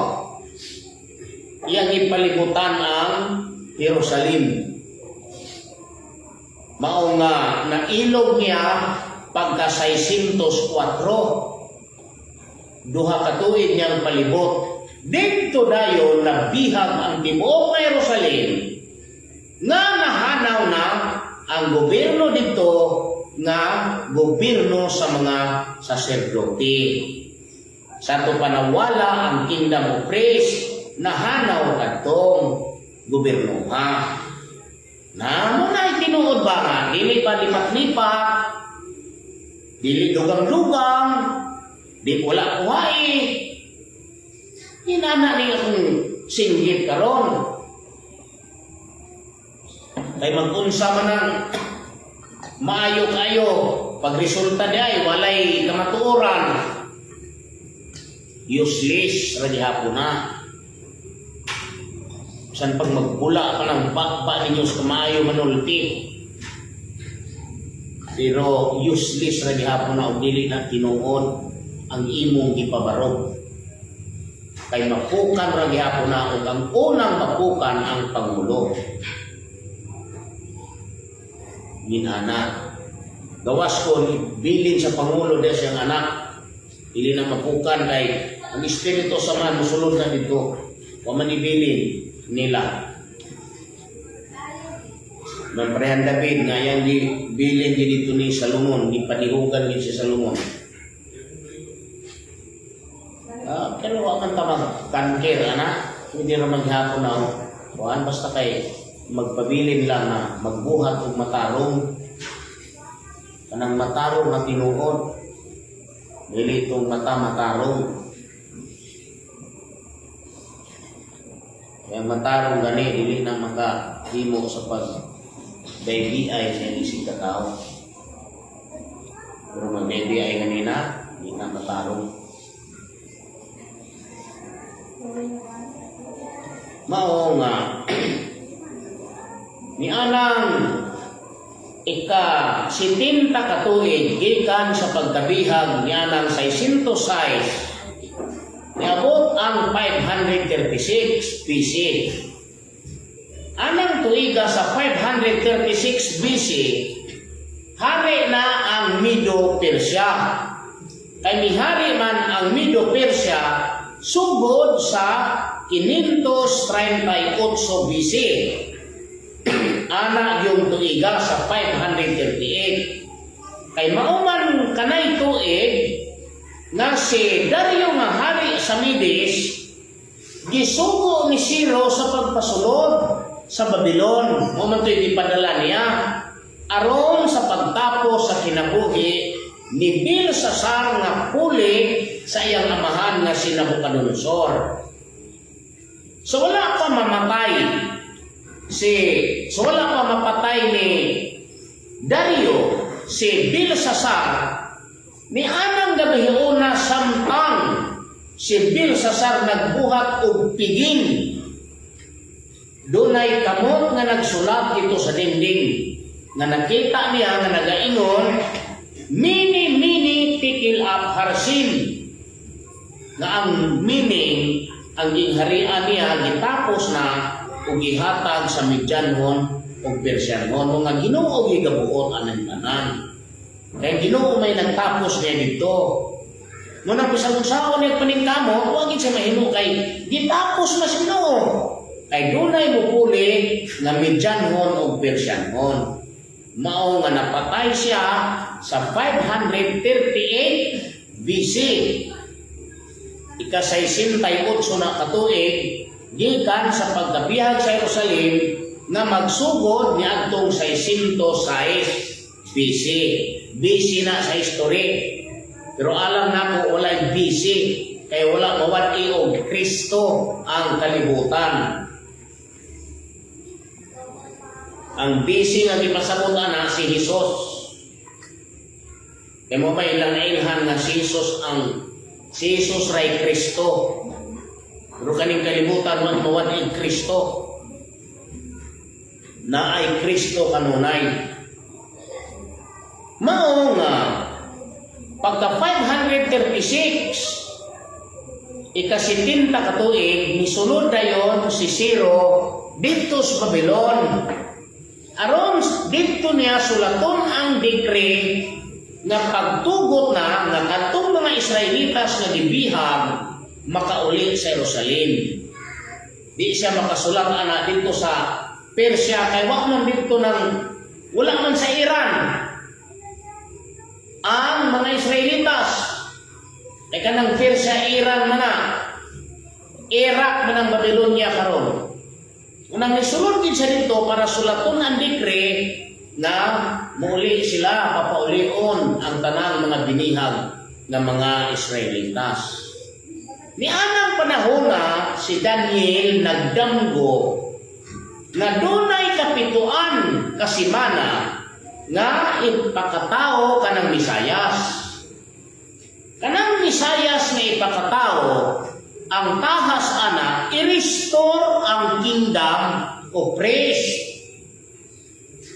Iyang ipalibutan ang Jerusalem. Mao nga nailog niya pagka 604. 2 ka tuig niyang palibot. Didto dayon nabihag ang tibuok nga Jerusalem nga nahanaw na ang gobyerno dito nga gobyerno sa mga saserdote. Sa ato panawala ang kingdom of priests, nahanaw kadtong gobyerno ha. Na mo na tinuod ba nga dili pa lipat-lipat, dili dugang-dugang, di wala kuhai. Inana ni akong singgit karon. Kay mag-unsa man ang maayo kayo, pag resulta di ay walay kamatuoran, useless ra gihapon na. San pag magpula ka ng bakba ninyo sa kamayo manulti. Pero useless ra gihapon na og dili na tinuod ang imong gipabarog. Kay mapukan ra gihapon na og ang unang mapukan ang pangulo. Ginana. Gawas ko bilin sa pangulo de siyang anak. Dili na mapukan kay ang espiritu sa man musulod na dito. Wa man ibilin nila. Man parehan David nga yang di bilin di dito ni Salomon, gipanihugan gid si Salomon. Ah, pero wa man ta mag-kanker ana, hindi ra maghapon na oh. Kuan basta kay magpabilin lang na magbuhat og matarong, kanang matarong nga tinuod, dili itong mata matarong. Kaya matarong gani dili na makahimo sa pag BBI sa isig ka tao. Pero mag BBI ganina, di na matarong. Mao nga ni anang ika 70 ka tuig gikan sa pagkabihag ni anang 606, niabot ang 536 BC. Anang tuiga sa 536 BC, hari na ang Medo-Persia. Kay mihari man ang Medo-Persia sugod sa 538 BC. Ana yung tuiga sa 538. Kay mauman kanay tuig nga si Dario nga hari sa Medes gisugo ni Ciro sa pagpasulod sa Babylon. Mo man to'y gipadala niya aron sa pagtapos sa kinabuhi ni Belsasar nga puli sa iyang amahan nga si Nabucodonosor. So wala pa mamatay si so wala pa mapatay ni Dario si Belsasar, ni anang gabiuna, samtang si Belsasar nagbuhat og piging, dunay kamot nga nagsulat dito sa dingding nga nakita niya nga nagaingon, "Mene, mene, tekel upharsin," nga ang meaning, ang gingharian niya gitapos na ug gihatag sa Medyanhon ug Persianhon, nga Ginoo gigabuot anang tanan kay Ginoo may nagtapos niya dito. Mao nang bisan unsaon niya paningkamot, wa gid siya mahimo kay gitapos na sa Ginoo. Kay dunay mupuli nga Medyanhon ug Persianhon. Mao nga napatay siya sa 538 BC. Ika-68 na katuig gikan sa pagkabihag sa Jerusalem nga magsugod niadtong 606 BC. BC na sa history. Pero alam nako walay BC kay wala mawad-i og Kristo ang kalibutan. Ang BC nga gipasabot ana si Jesus. Kay mao may ilang nailhan nga si Jesus, ang si Jesus ray Kristo. Pero kaning kalibutan man mawad-i Kristo. Naay Kristo kanunay. Mao nga pagka 536, ika-70 katuig, misulod dayon si Ciro didto sa Babylon. Aron didto niya sulaton ang decree nga pagtugot na nga kadtong mga Israelitas nga gibihag makauli sa Jerusalem. Di siya makasulat ana didto sa Persia kay wa man didto ng wala man sa Iran ang mga Israelitas. Kay kanang Persia, Iran man na. Iraq man ang Babylonia karon. Unang nisulod din siya dito para sulaton ang decree na muuli sila, papaulion ang tanang mga binihag ng mga Israelitas. Ni anang panahon na si Daniel nagdamgo nga dunay kapituan kasimana nga ipakatao kanang Misayas. Kanang Misayas nga ipakatao, ang tahas ana, i-restore ang kingdom of priest.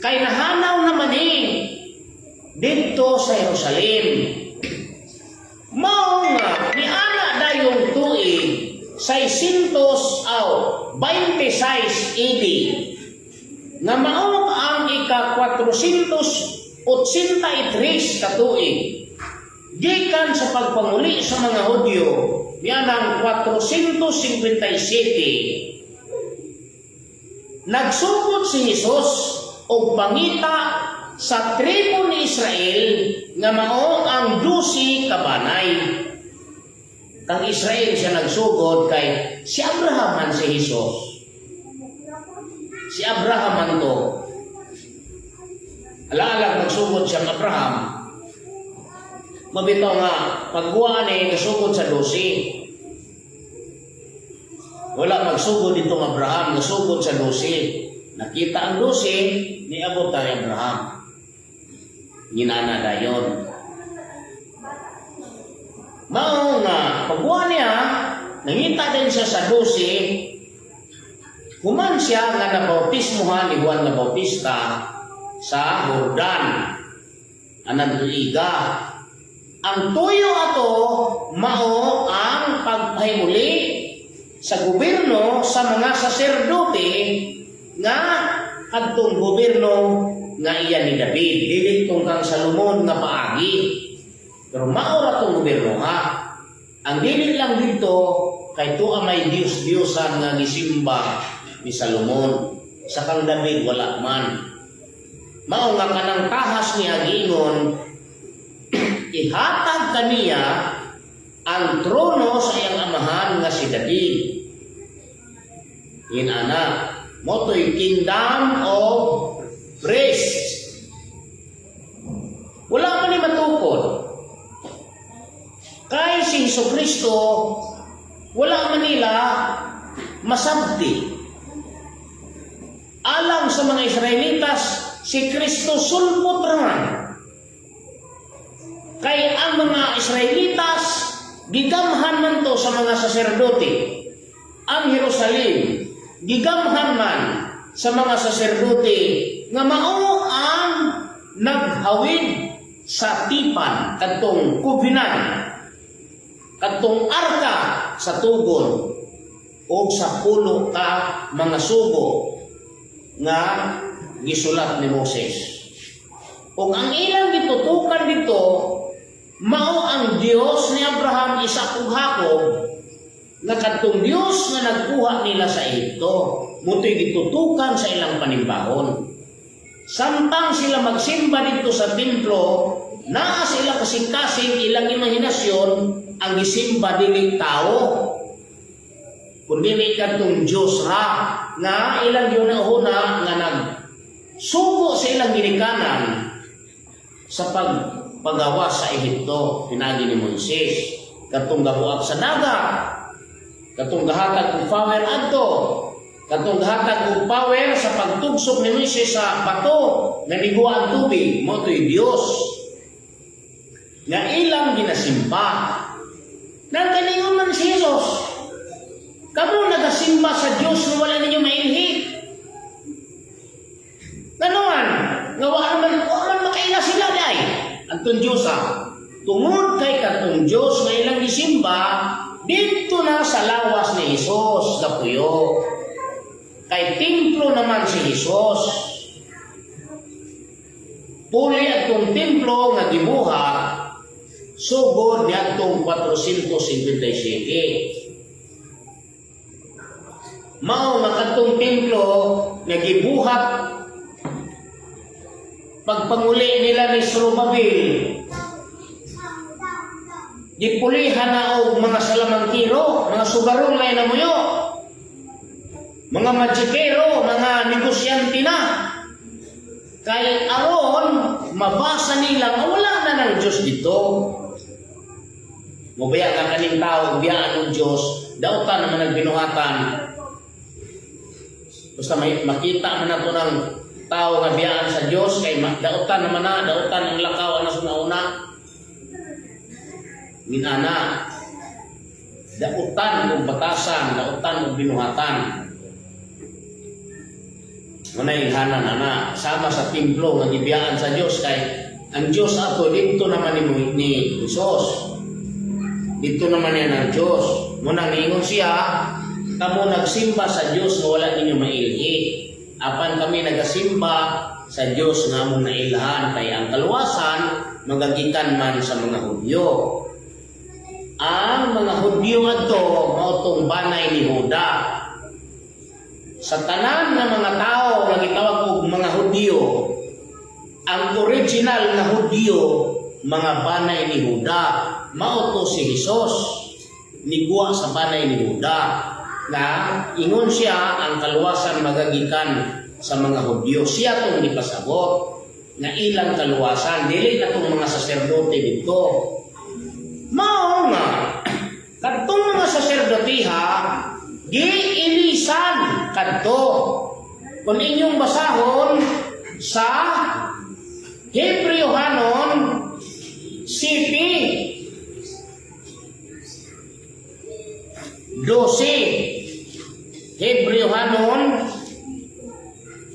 Kay nahanaw naman eh, didto sa Jerusalem. Mao nga, ni ana dayong tuig, 600 aw 26 AD, nga mao ang ika 483 katuig gikan sa pagpanguli sa mga Hudyo nianang 457, nagsugod si Jesus og pangita sa tribo ni Israel nga mao ang 12 kabanay. Kang Israel siya nagsugod kay si Abraham man si Jesus. Si Abraham man to. Alaala, nagsugod siyang Abraham. Mabitaw nga, pagbuwan ni nasugod sa 12. Wala magsugod ditong Abraham, nasugod sa 12. Nakita ang 12, niabot ang Abraham. Ginana dayon. Mao nga, pagbuwan niya, nangita din siya sa 12, human siya nga nabautismohan ni Juan na Bautista sa Jordan. Anang tuiga. Ang tuyo ato mao ang pagpahimuli sa gobyerno sa mga saserdote nga kadtong gobyerno nga iya ni David, dili tong kang Salomon nga paagi. Pero mao ra tong gobyerno ha. Ang dili lang dito kay tuwa may Diyos-Diyosan nga gisimba ni Salomon. Sa kang David wala man. Mao nga kanang tahas niya giingon, ihatag kaniya ang trono sa iyang amahan nga si David. In ana, mao to'y kingdom of priests. Wala man ni matukod. Kay si Hesus Kristo, wala man nila masabtan. mga Israelitas, si Kristo sulpot ra man. Kay ang mga Israelitas, gigamhan man to sa mga saserdote. Ang Jerusalem, gigamhan man sa mga saserdote nga mao ang naghawid sa tipan, kadtong covenant, kadtong arka sa tugon o sa pulo ka mga sugo nga gisulat ni Moses. Ug ang ilang gitutukan dito mao ang Dios ni Abraham, Isaac ug Jacob, nga kadtong Dios nga nagkuha nila sa Ehipto. Mao to'y gitutukan sa ilang panimbahon. Samtang sila magsimba dito sa templo, naa sila kasing-kasing ilang imahinasyon, ang gisimba dili tao kundi kadtong Dios ra nga ilang gihuna-huna nga nagsugo sa ilang ginikanan sa pagpagawas sa Ehipto pinagi ni Moises, kadtong gabuak sa dagat, kadtong gahatag og power adto, kadtong gahatag og power sa pagtugsok ni Moises sa bato nga niguwa ang tubig. Mao to'y Dios nga ilang ginasimba. Nang kaningon man si Jesus, "Kamo nagasimba sa Dios nga wala ninyo mailhi." Ngano man, nga wa man makaila sila di ay antong Dios ah. Tungod kay katong Dios nga ilang gisimba didto na sa lawas ni Jesus gapuyo. Kay templo naman si Jesus. Puli atong templo nga gibuhat sugod niadtong 457. Mao nga kadtong templo nga gibuhat pagpanguli nila ni Zorobabel, gipulihan na og mga salamangkiro, mga sugarong na namuyo, mga majikero, mga negosyante na. Kay aron mabasa nila nga wala na ng Diyos dito. Mubaya nga kaning tao, biyaan ng Diyos, dautan naman nagbinuhatan. Basta may makita man nato ng tao nga biyaan sa Diyos, kay dautan naman na, dautan ang lakaw ana sa una. Minana, dautan og batasan, dautan og binuhatan. Muna ilhanan ana, sama sa templo nga gibiyaan sa Dios, kay ang Dios ato dito naman ni Jesus. Dito naman yan ang Dios. Muna niingon siya, "Kamo nagsimba sa Dios nga wala ninyo mailhi. Apan kami nagasimba sa Dios nga among nailhan, kay ang kaluwasan magagikan man sa mga Hudyo." Ang mga Hudyo adto mao tong banay ni Huda. Sa tanan nga mga tao nga gitawag og mga Hudyo, ang original nga Hudyo mga banay ni Huda. Mao to si Jesus, niguwa sa banay ni Huda. Na ingon siya, ang kaluwasan magagikan sa mga Hudyo. Siya tong gipasabot nga ilang kaluwasan, dili na tong mga saserdote dito. Mao nga kadtong mga saserdotiha giilisan kadto. Kung inyong basahon sa Hebreohanon 7:12. Hebreohanon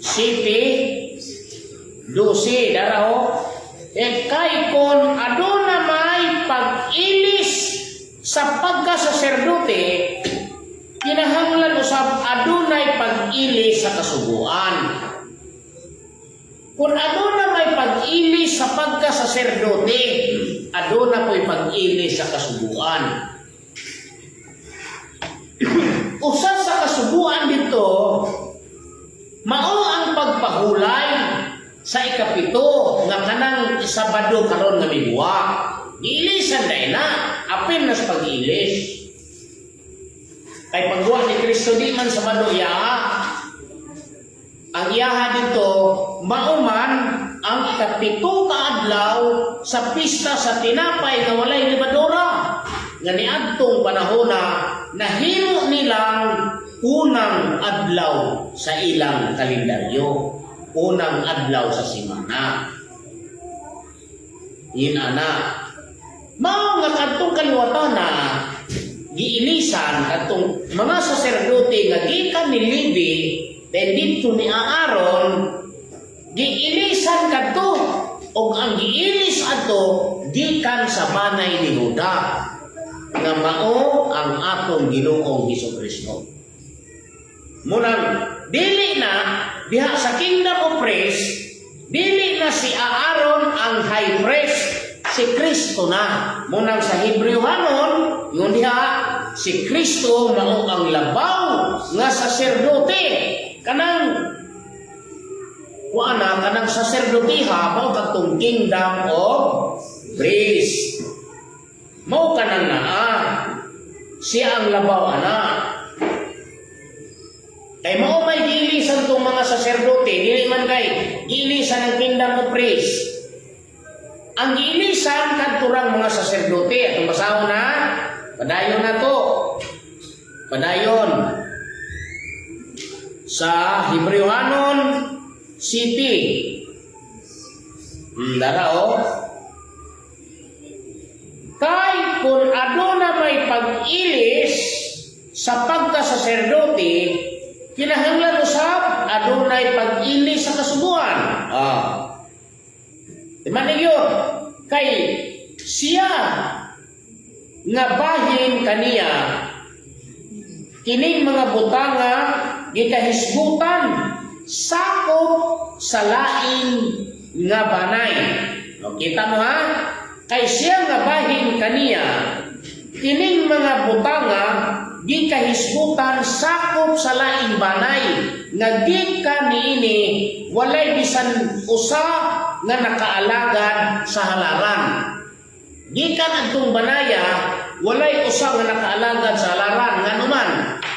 7:12 dara ho. E kay kon aduna may pag-ilis sa pagkasaserdote, kinahanglan usab adunay pag-ilis sa kasuguan. Kung aduna may pag-ilis sa pagkasaserdote, aduna po'y pag-ilis sa kasuguan. Usa sa kasuguan dito, mao ang pagpahulay sa ikapito nga kanang Sabado karon nga mibuwa. Giilisan dahil na, apil na sa pag-ilis. Kay pagguwa ni Kristo, di man Sabado iya. Ang iyaha dito, mauman ang ikapito ka adlaw sa pista sa tinapay nga walay lebadura nga niadtong panahona nahimo nilang unang adlaw sa ilang kalendaryo. Unang adlaw sa simana. Yin ana. Mao nga kadtong kaliwatan na giilisan kadtong mga saserdote nga gikan ni Levi, then didto ni Aaron giilisan kadto, og ang giilis adto gikan sa banay ni Juda nga mao ang atong Ginoong Hesus Kristo. Munang dili na diha sa kingdom of priests, dili na si Aaron ang high priest, si Kristo na. Munang sa Hebreo-hanon, yung diha, si Kristo mao ang labaw nga saserdote. Kanang kuan na, kanang saserdotiha mao kadtong kingdom of priests. Mao kanang naa. Siya ang labaw ana. Kay mao may giilisan tong mga saserdote, dili man kay giilisan ang kingdom of priests. Ang giilisan kadto rang mga saserdote, atong basahon na, padayon na to. Padayon. Sa Hebreohanon City. Dara oh. Kay kung aduna may pag-ilis sa pagkasaserdote, kinahanglan usab adunay pag-ilis sa kasuguan. Ah. Di man yun? Kay siya nga bahin kaniya, kining mga butanga gikahisgutan sakop sa lain nga banay. O, kita mo ha? Kay siya nga bahin kaniya, kining mga butanga gikahisgutan sakop sa laing banay nga gikan niini walay bisan usa nga nakaalagad sa halaran. Gikan adtong banaya, walay usa nga nakaalagad sa halaran. Nganuman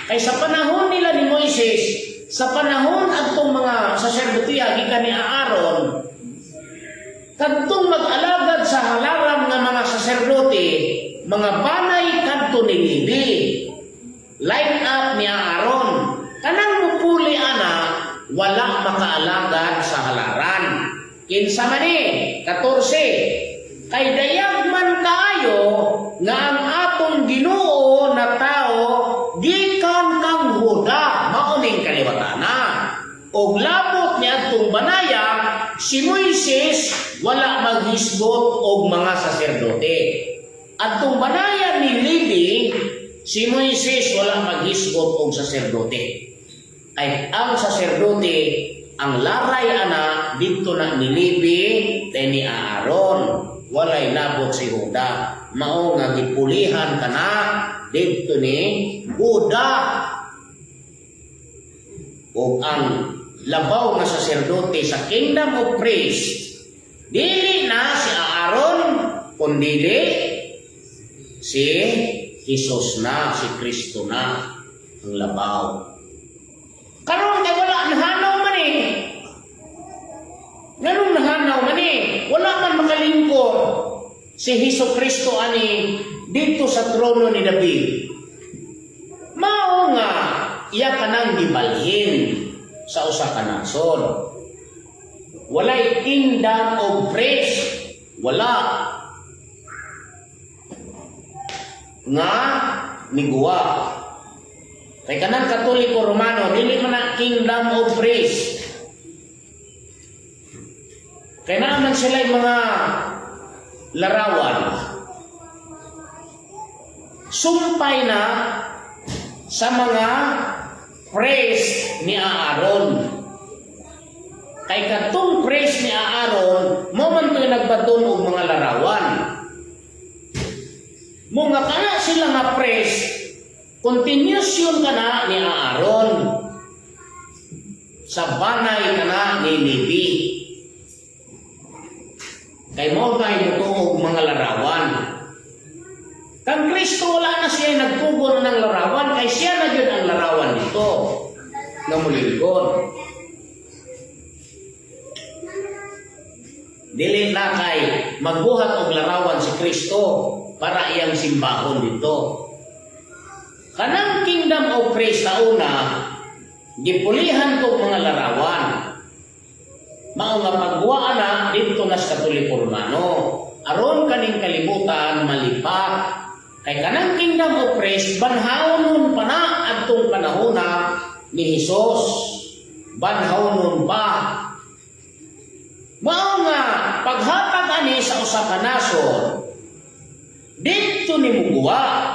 kay sa panahon nila ni Moises, sa panahon adtong mga saserdotiya gikan ni Aaron, kadtong mag-alagad sa halaran nga mga saserdote, mga banay kadto ni Levi. Line up ni Aaron. Kanang mupuli ana, wala makaalagad sa halaran. Kinsa man ni? 14. Kay dayag man kaayo nga ang atong Ginoo na tao gikan kang Huda, mao ning kaliwatana. Og labot ni adtong banaya, si Moises wala maghisgot og mga saserdote. Adtong banaya ni Levi, si Moises wala maghisgot og saserdote. Ay ang saserdote, ang laray ana didto na ni Levi kay ni Aaron, walay labot si Huda. Mao nga gipulihan kana didto ni Huda. Ug ang labaw nga saserdote sa kingdom of priests, dili na si Aaron kundili si Jesus na, si Kristo na ang labaw. Karon kay wala, nahanaw man eh. Nganong nahanaw man eh? Wala man makalingkod si Hesus Kristo ani dito sa trono ni David. Mao nga iya kanang gibalhin sa usa ka nasod. Walay kingdom of priests. Wala nga miguwa. Kay kanang Katoliko Romano, dili man na kingdom of priests. Kay naa man sila mga larawan. Sumpay na sa mga priest ni Aaron. Kay kadtong priest ni Aaron, mo man to'y nagbaton og mga larawan. Mo nga kana sila nga priest, continuation kana ni Aaron sa banay kana ni Levi. Kay mo tayo mutuo og mga larawan. Kang Kristo, wala na siya nagtugon ng larawan kay siya na yun ang larawan nito nga mulingkod. Dili na kay magbuhat og larawan si Kristo para iyang simbahon dito. Kanang kingdom of praise sa una, gipulihan ko mga larawan. Mao nga pagguwa na didto na sa Katoliko Romano. Aron kaning kalibutan malipat. Kay kanang kingdom of Christ banhawnon pa na adtong panahona ni Hesus. Banhawnon pa. Mao nga paghatag ani sa usa ka nasod didto ni muguwa.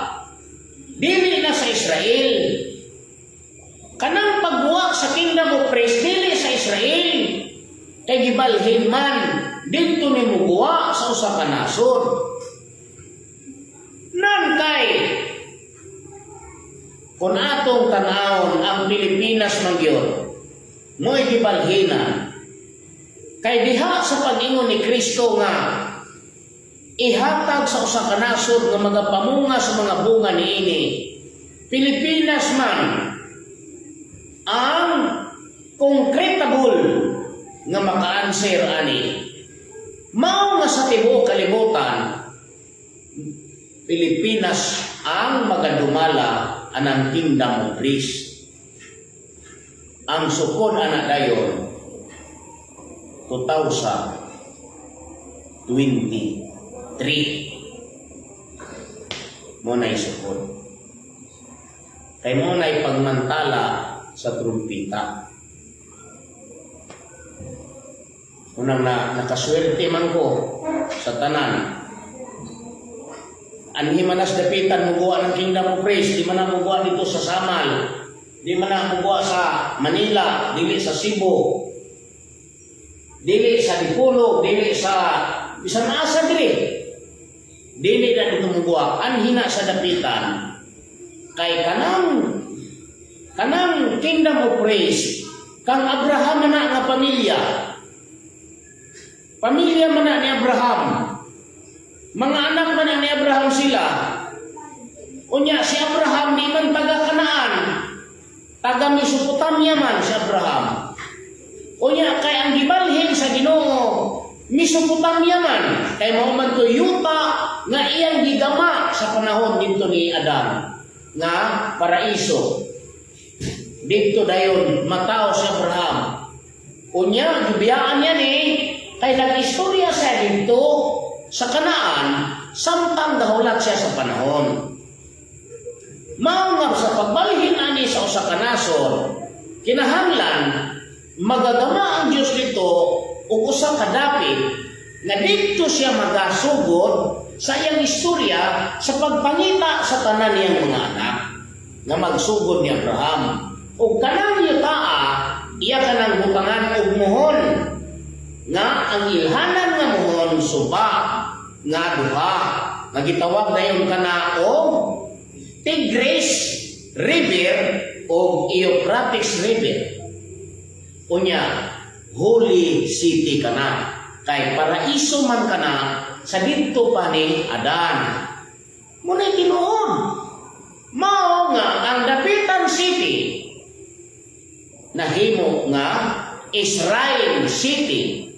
Dili na sa Israel. Kanang pagguwa sa kingdom of Christ dili sa Israel. Kay gibalhin man didto ni muguwa sa usa ka nasod. Nan kay kung atong tanawon ang Pilipinas man gyud mo'y gibalhinan. Kay diha sa pag-ingon ni Kristo nga ihatag sa usa ka nasod nga magapamunga sa mga bunga niini. Pilipinas man ang concretable nga maka-answer ani. Mao nga sa tibuok kalibutan, Pilipinas ang magadumala anang kingdom of Christ. Ang sukod ana dayon 2023 mo na'y sukod. Kay mo na'y pagmantala sa trumpita. Unang na nakaswerte man ko sa tanan. Anhi man nas dapitan muguwa ng Kingdom of Christ, di man na muguwa dito sa Samal, di man na muguwa sa Manila, dili sa Cebu, dili sa Dipolog, dili sa bisan asa diri. Dili na dito muguwa, anhi na sa dapitan. Kay kanang Kingdom of Christ, kang Abraham man na nga pamilya. Pamilya man na ni Abraham. Mga anak man na ni Abraham sila. Unya si Abraham di man taga Kanaan. Taga Mesopotamia man si Abraham. Unya kay ang gibalhin sa Ginoo Mesopotamia man, kay mao man to yuta nga iyang gigama sa panahon didto ni Adam nga paraiso. Didto dayon matao si Abraham. Unya gibiyaan niya ni kay nag-istorya siya didto sa Kanaan samtang gahulat siya sa panahon. Mao nga sa pagbalhin ani sa usa ka nasod, kinahanglan magagama ang Dios dito og usa ka dapit nga didto siya magasugod sa iyang istorya sa pagpangita sa tanan niyang mga anak nga magsugod ni Abraham. Ug kanang yutaa iya kanang butangan og muhon nga ang ilhanan nga muhon suba nga duha nga gitawag dayon kana og Tigris River o Euphrates River. Unya, Holy City kana. Kay paraiso man kana sa didto pa ni Adan. Muna tinuod. Mao nga ang Dapitan City nahimo nga Israel City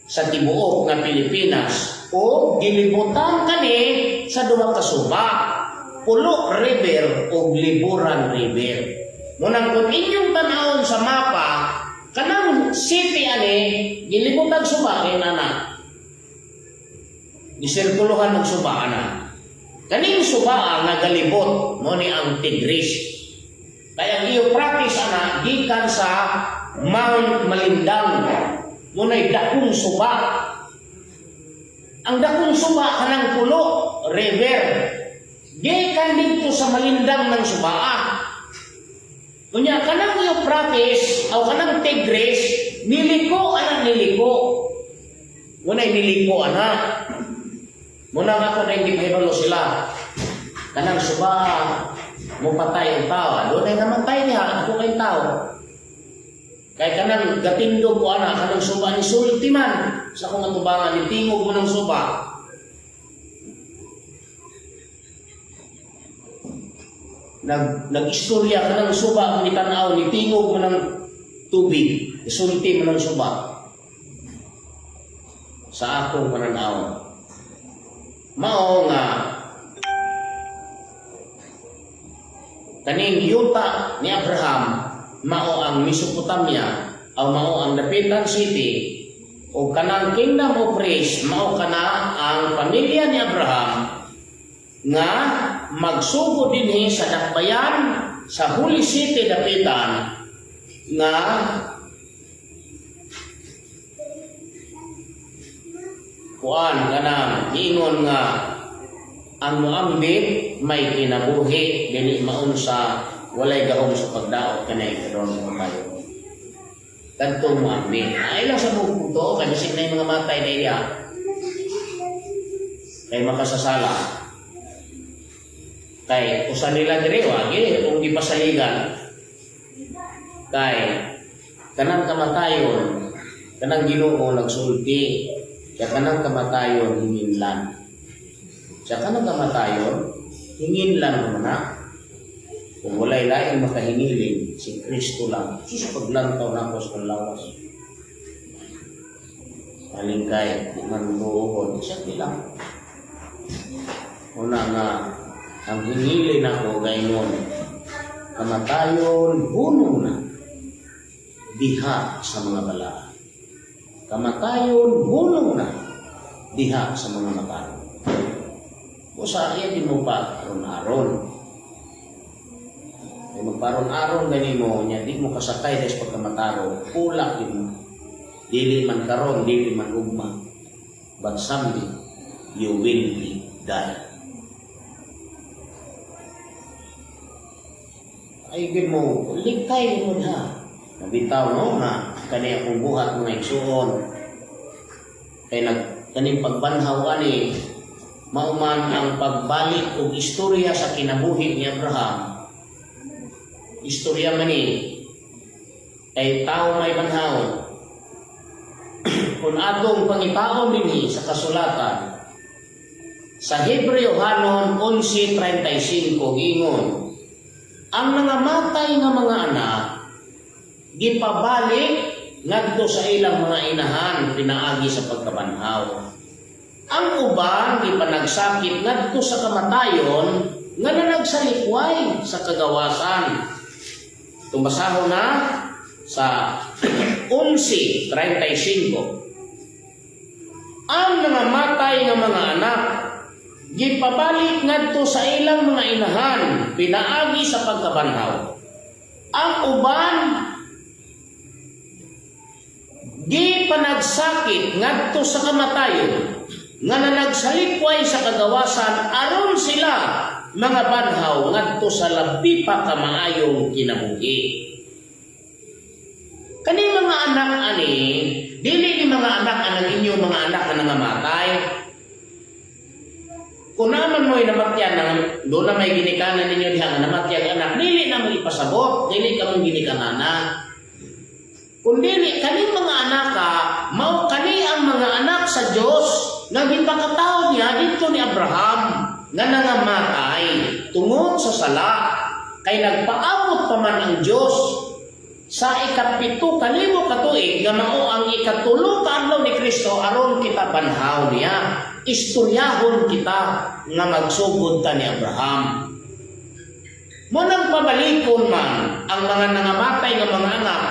sa tibuok nga Pilipinas o gilibutan kani sa duha ka suba, Pulo River o Liburan River. Munang kung inyong tanawon sa mapa, kanang city ani gilibutan suba kay nana. Gisirkuluhan og suba ana. Kaning suba nga galibot mo ni ang Tigris. Kaya ang Euphrates ana gikan sa Mount Malindang. Muna'y dakong suba. Ang dakong suba kanang Pulo River. Gikan dito sa Malindang ng subaa. Unya kanang Euphrates o kanang Tigris niliko ana, niliko. Muna'y niliko ana. Muna nga ako na hindi mahibalo sila. Kanang suba mo patay ang tao. Doon ay namatay niya ako kay tao. Kay kanang gatindog ko ana kanang suba ni sulti man sa akong atubangan ni tingog mo ng suba. Nag-istorya ka ng suba kung itanaw ni tingog mo ng tubig, isulti mo ng suba. Sa akong pananaw. Mao nga kaning yuta ni Abraham mao ang Mesopotamia Aw mao ang Dapitan City o kanang Kingdom of Priests, mao kana ang pamilya ni Abraham nga magsugod dinhi sa dakbayan sa Holy City Dapitan nga kuan kanang giingon nga ang moambit may kinabuhi, dili maunsa walay gahom sa pagdaot kanay karon mo tayo kadtong moambit ay lang sa buong to kay bisig na yung mga matay na iya kay makasasala kay usa nila diri wagi kung gipasaligan kay kanang kamatayon, kanang Ginoo nagsulti sa kanang kamatayon hinginlan, sa kanang kamatayon hinginlan mo na kung walay laing makahingilin si Kristo lang. Sus, paglantaw na ako sa lawas palingkay di man buohon isa lang. Una nga ang hingilin ako gaingon kamatayon, hunong na diha sa mga balaan. Kamatayon, hunong na diha sa mga matarong. O sa iya di mo pa aron-aron. Ay magparon-aron gani mo, nya di mo kasakay des pagkamatarong, pulak din mo. Dili man karon, dili man ugma. But someday, you will be die. Ay gid mo, ligtay mo ha. Nabitaw no nga kani akong buhat mga igsuon. Kay nag kaning pagbanhaw ani mauman ang pagbalik og istorya sa kinabuhi ni Abraham. Istorya man ni kay tao may banhaw. Kung atong pangitaon dinhi sa kasulatan sa Hebreo hanon 11:35, gingon ang nangamatay nga mga anak gipabalik ngadto sa ilang mga inahan pinaagi sa pagkabanhaw. Ang uban gipanagsakit ngadto sa kamatayon nga nanagsalikway sa kagawasan. Tumasahon na sa 11:35. Ang nangamatay nga mga anak gipabalik ngadto sa ilang mga inahan pinaagi sa pagkabanhaw. Ang uban gipanagsakit ngadto sa kamatayon nga nanagsalikway sa kagawasan aron sila mga banhaw ngadto sa labi pa ka maayong kinabuhi. Kani mga anak ani, dili ni mga anak anang inyong mga anak nga nangamatay. Kung naman mo'y namatyan, nang, doon na may ginikanan ninyo diha nga namatyan anak, dili na mo ipasabot, dili ka mong ginikanana. Kung dili, kaning mga anak ka, mao kani ang mga anak sa Dios nga gipakataon niya dito ni Abraham nga nangamatay tungod sa sala, kay nagpaabot pa man ang Dios sa 7,000 ka tuig nga mao ang 3 ka adlaw ni Kristo aron kita banhaw niya, istoryahon kita nga magsugod ta ni Abraham. Mo nang pabalikon man ang mga nangamatay nga mga anak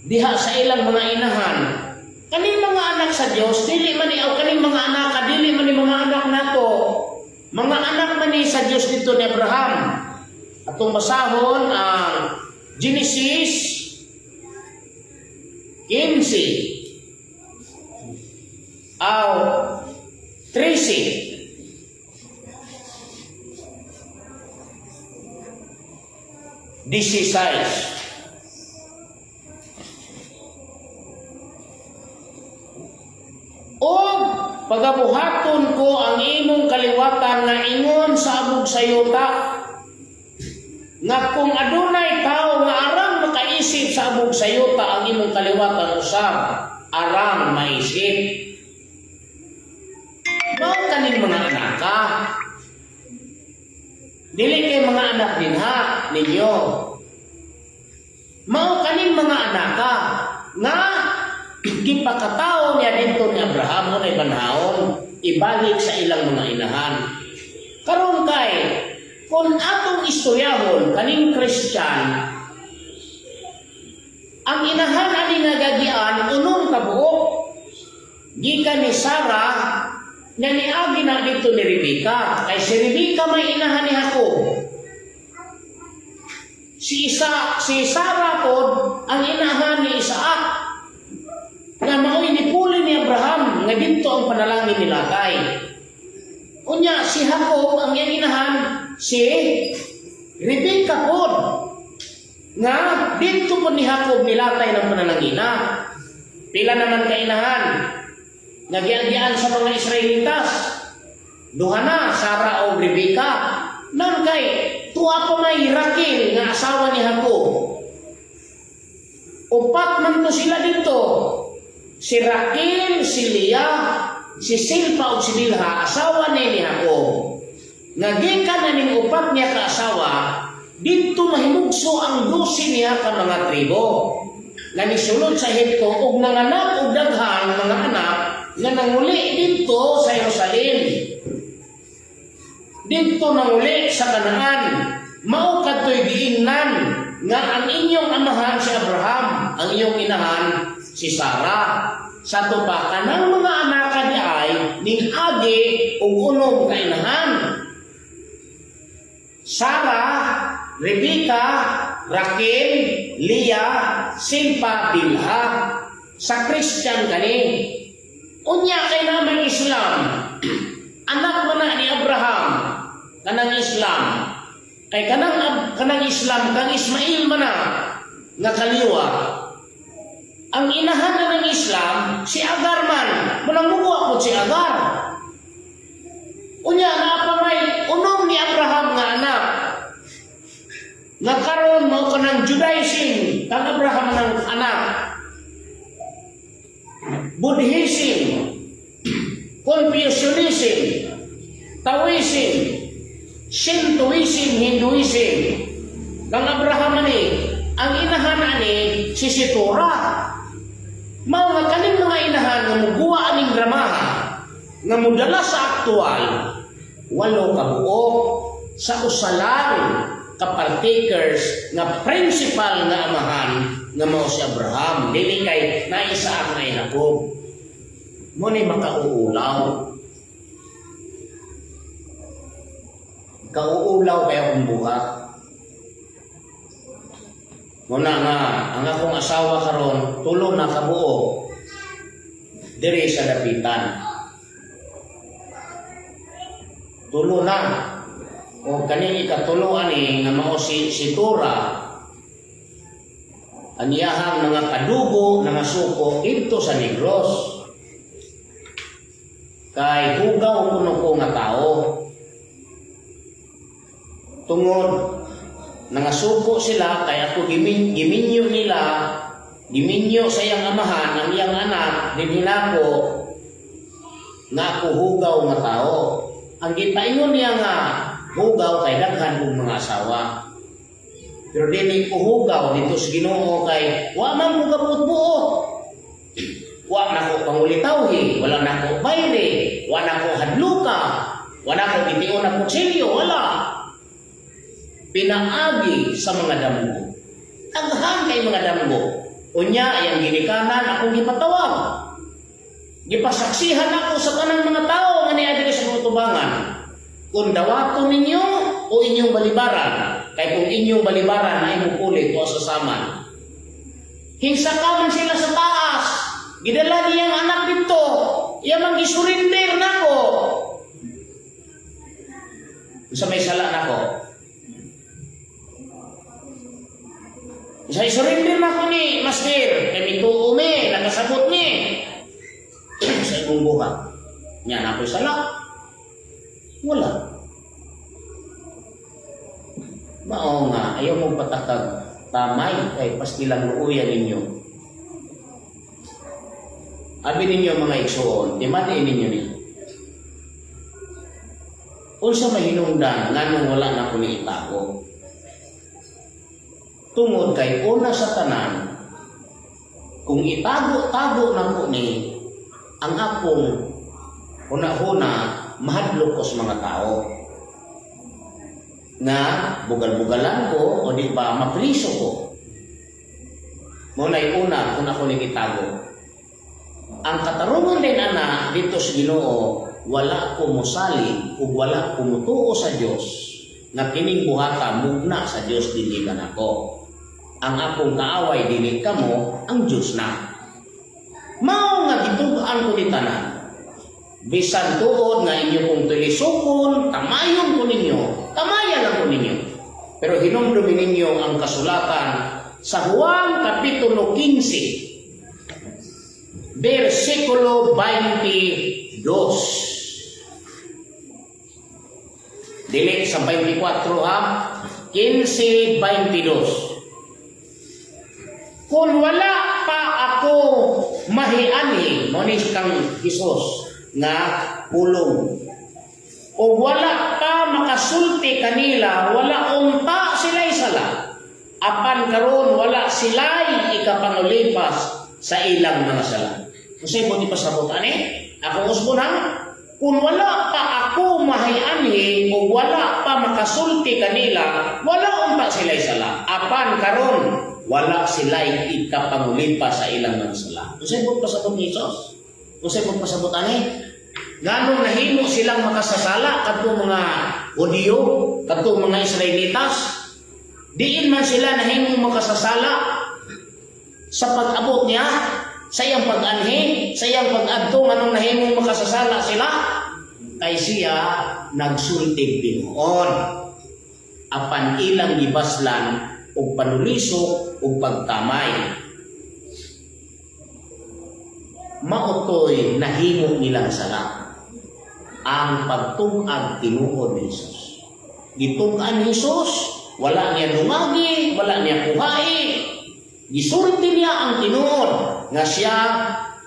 diha sa ilang mga inahan. Kaning mga anak sa Dios dili man ni aw kaning mga anak ka, dili man ni mga anak nato. Mga anak man ni sa Dios dito ni Abraham. Atong basahon ang Genesis 15 aw 13. 16. Og pagabuhaton ko ang imong kaliwatan nga ingon sa abog sa yuta, nga kung adunay tao nga arang makaisip sa abog sa yuta, ang imong kaliwatan usab arang maisip. Mao kaning mga anak ka. Dili kay mga anak dinha ninyo. Mao kaning mga anak ka nga gipakatao niya dito ni Abraham mo banhaon, ibalik sa ilang mga inahan. Karon kay kung atong istoryahon kaning Christian Ang inahan ani nga gagian unom ka buok. Gikan ni Sarah nga niagi na dito ni Rebecca. Kay si Rebecca may inahan ni Jacob. Si Sarah pod ang inahan ni Isaac. Nga mao'y nipuli ni Abraham nga didto ang panalangin nilatay. Unya si Jacob ang iyang inahan si Rebecca pod. Nga didto pod ni Jacob nilatay ng panalangina. Pila naman ka inahan nga giagyan sa mga Israelitas. Duha na, Sarah o Rebecca. Nang kay tuwa pa may Raquel nga asawa ni Jacob. Upat man to sila dito. Si Raquel, si Leah, si Silpa ug si Bilha, asawa ni Jacob. Nga gikan na ning upat niya ka asawa, didto mahimugso ang 12 niya ka mga tribo. Nga nisulod sa Ehipto ug nanganak og daghang mga anak nga nanguli didto sa Jerusalem. Didto nanguli sa Kanaan. Mao kadto'y giingnan nga ang inyong amahan si Abraham, ang inyong inahan si Sarah. Sa pa kanang mga anak di ay ning agi og unom ka inahan. Sarah, Rebecca, Raquel, Leah, Silpa, Bilha. Sa Christian kani. Unya kay namang Islam. Anak man na ni Abraham kanang Islam. Kay kanang Islam kang Ismail man na nga kaliwa. Ang inahan na ng Islam si Agar man. Munang mubuha po si Agar. Unya naa pa may unom ni Abraham nga anak. Nga karon mao kanang Judaism kang Abraham ng anak. Buddhism, Confucianism, Taoism, Shintoism, Hinduism. Kang Abraham ani, ang inahan ani si Situra. Mao nga kaning mga inahan nga muguwa aning dramaha nga mudala sa aktual, walo ka buok sa usa lang ka partakers nga principal nga amahan nga mao si Abraham, dili kay na Isaac na Jacob mo ni. Makauulaw, kauulaw kay akong buhat mo na nga ang akong asawa karon tulo na kabuok diri sa dapitan, tulo na, o kaning ikatulo ani nga mao si Situra, ang iyahang mga kadugo nga suko didto sa Negros, kay hugaw kuno ko nga tao tungod nangasuko sila kay ako. Giminyo nila, giminyo sa iyang amahan ang iyang anak dinhi nako nga ako hugaw nga tao. Ang gipaingon niya nga hugaw kay daghan kong mga asawa, pero dili ko hugaw dito sa Ginoo kay wa man ko kabuot-buot, wa na ko pangulitawhi, wala na ko bayre, wa na ko hadluka, wa na ko gitiun na kutsilyo, wala. Pinaagi sa mga damgo. Daghan kay mga damgo. Unya, iyang ginikanan akong gipatawag. Gipasaksihan ako sa tanang mga tao nga niadiri sa tubangan. Kung dawaton ninyo o inyong balibaran, kay kung inyong balibaran ay mupuli to sa saman. Hingsaka man sila sa taas. Gidala niyang anak dito. Iya man gisurrender nako. Sa may sala nako. Sa isurrender nako ni Master, kay mituo mi, nakasabot ni sa imong buhat. Nya na ako'y sala. Wala. Mao nga, ayaw mong patakag tamay kay pastilang luuyan ninyo. Abi ninyo, mga igsoon, di man ninyo ni. Unsa mahinungdan nganong wala na ko ni itago? Tungod kay una sa tanan, kung itago-tago na ko ni, ang akong huna-huna, mahadlok ko sa mga tao. Nga, bugal-bugalan ko, o di ba, mapriso ko. Mao na'y una kung ako ning itago. Ang katarungan din ana dito sa Ginoo, wala ko mosalig ug wala ko mutuo sa Dios nga kining buhata mugna sa Dios, dili kanako. Ang akong kaaway dili kamo, ang Dios na. Mao nga gitug-an ko ni tanan. Bisan tuod nga inyo kong tulisukon, tamayon ko ninyo, tamaya lang ko ninyo. Pero hinumdumi ninyo ang kasulatan sa Juan Kapitulo 15, versikulo 22. Dili sa 24 ha, 15:22. Kung wala pa ako mahianhi, mao ni kang Jesus nga pulong. O wala pa makasulti kanila, wala unta sila'y sala. Apan karon wala sila'y ikapangulipas sa ilang mga sala. Unsay mo di pasabot ani? Akong usbon ha? Kung wala pa ako mahianhi o wala pa makasulti kanila, wala unta sila'y sala. Apan karon wala sila'y ikapangulipas sa ilang mga sala. Unsay mo pasabot ni Jesus? Unsay mo pasabot ani? Nganong nahimo silang makasasala kadtong mga Hudiyo, kadtong mga Israelitas? Diin man sila nahimong makasasala sa pag-abot niya, sa iyang pag-anhi, sa iyang pag-adto, nganong nahimong makasasala sila? Kay siya nagsultig tinuod. Apan ilang gibaslan og panulisok ug pagtamay. Mao to'y nahimo nilang sala ang pagtug-ag tinuod ni Jesus. Gitug-an ni Jesus, wala niya lungagi, wala niya kuhai. Gisulti niya ang tinuod nga siya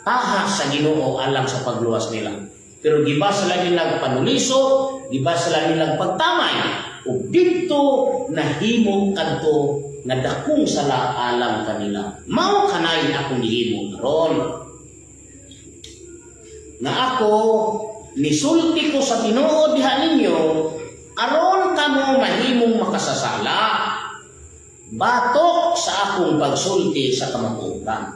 tahas sa Ginoo alang sa pagluwas nila. Pero gibaslan nilang panuliso, gibaslan nilang pagtamay, ug didto nahimo kadto nga dakong sala alang kanila. Mao kanay akong gihimo karon. Nga ako nisulti ko sa tinuod diha ninyo aron kamo mahimong makasasala batok sa akong pagsulti sa kamatuoran.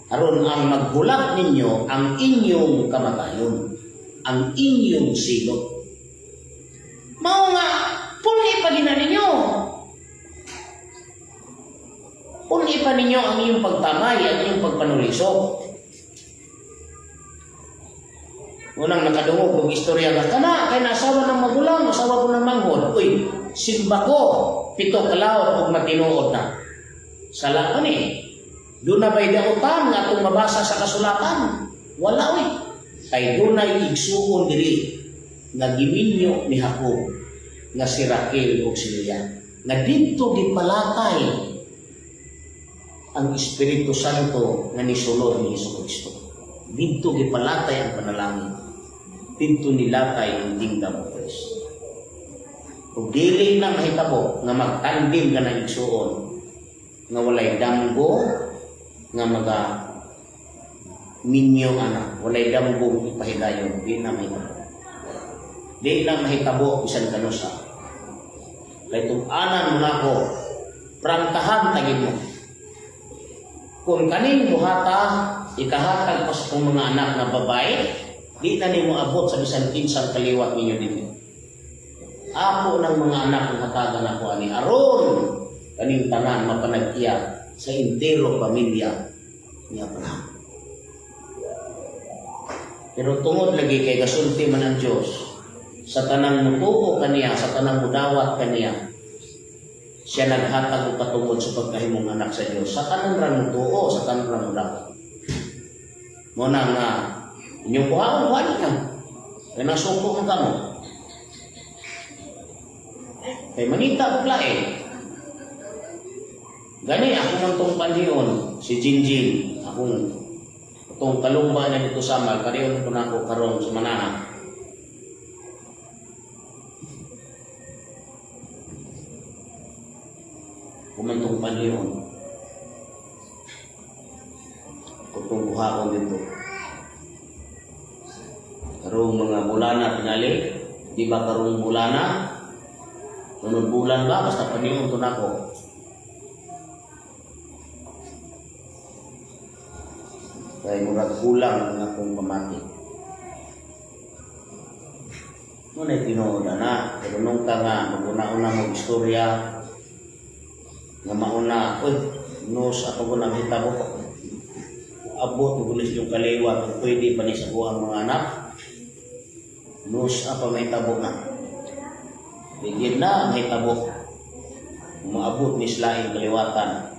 Aron ang maghulat ninyo ang inyong kamatayon, ang inyong silot. Mao nga, puni pa gina ninyo. Puni pa ninyo ang inyong pagtamay, ang inyong pagpanulisok. Unang nakadungog og istorya nga kana kay naasawa ng magulang, asawa ko ng manghod. Uy, simba ko 7 kalawot og matinuod na. Sala ko ni. Duna ba'y dautan nga atong mabasa sa kasulatan? Wala, uy. Kay dunay igsuon diri nga giminyo ni Jacob nga si Raquel ug si Leah. Nga didto gipalatay ang Espiritu Santo nga nisulod ni Hesus Kristo. Didto gipalatay ang panalangin. Didto nilatay ang kingdom of Christ. Ug dili na mahitabo nga magtandem ka ng igsuon nga walay damgo nga maga minyo ana, walay damgong ipahigayon, di na mahitabo. Di na mahitabo bisan kanusa. Kay tug-anan mo nako, prangkahan tagin mo. Kung kaning buhata ikahatag pa sa kong mga anak na babae, di na nimo abot sa bisan kinsang kaliwat ninyo dito. Ako ng mga anak ang hatagan ako ani aron kaning tanan mapanag-iya sa entero pamilya ni Abraham. Pero tungod lagi kay gasulti man ang Dios sa tanang mutuo kaniya, sa tanang mudawat kaniya, siya naghatag og katungod sa pagkahimong anak sa Dios. Sa tanan ra mutuo, sa tanan ra mudawat. Mao na nga inyong kuhaon, kuhaon ka. Kay nasuko man kamo. Kay mangita og lain. Gani ako man tong panhion, si Jinjin, akong itong kalumba na dito sa mal, kariyon ko nako karon sa manaha. Kumantong panhion. Kutong kuhaon dito. Karong mga bulana tingali, di ba karong bulana? Sunod bulan ba? Basta panion to nako. Kay murag kulang ang akong pamati. Muna tinuod na, pero nung ka nga maguna-una mo istorya nga mauna, uy, nos ako ko nang hitabo. Abot mo gulis yung kaliwat kung pwede pa ni sa buang mga anak. Nos apa may tabo na. Bigyan na may tabo. Umaabot ni slaing kaliwatan.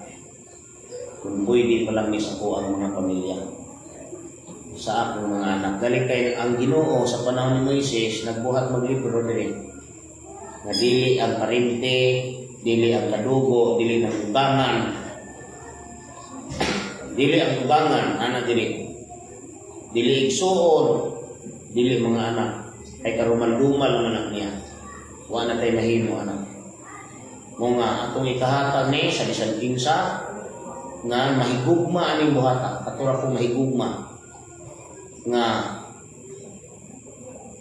Kung pwede pa lang ni sa ang mga pamilya sa akong mga anak. Galing kay ang Ginoo sa panahon ni Moises nagbuhat maglibro diri. Nga dili ang parente, dili ang kadugo, dili ang ugangan. Dili ang ugangan, ana dili. Dili igsuon, dili mga anak. Kay karumal-dumal ang anak niya. Wa na tay mahimo anak. Mo nga atong ikahatag ni sa bisan kinsa nga mahigugma aning buhata. Katura ko mahigugma nga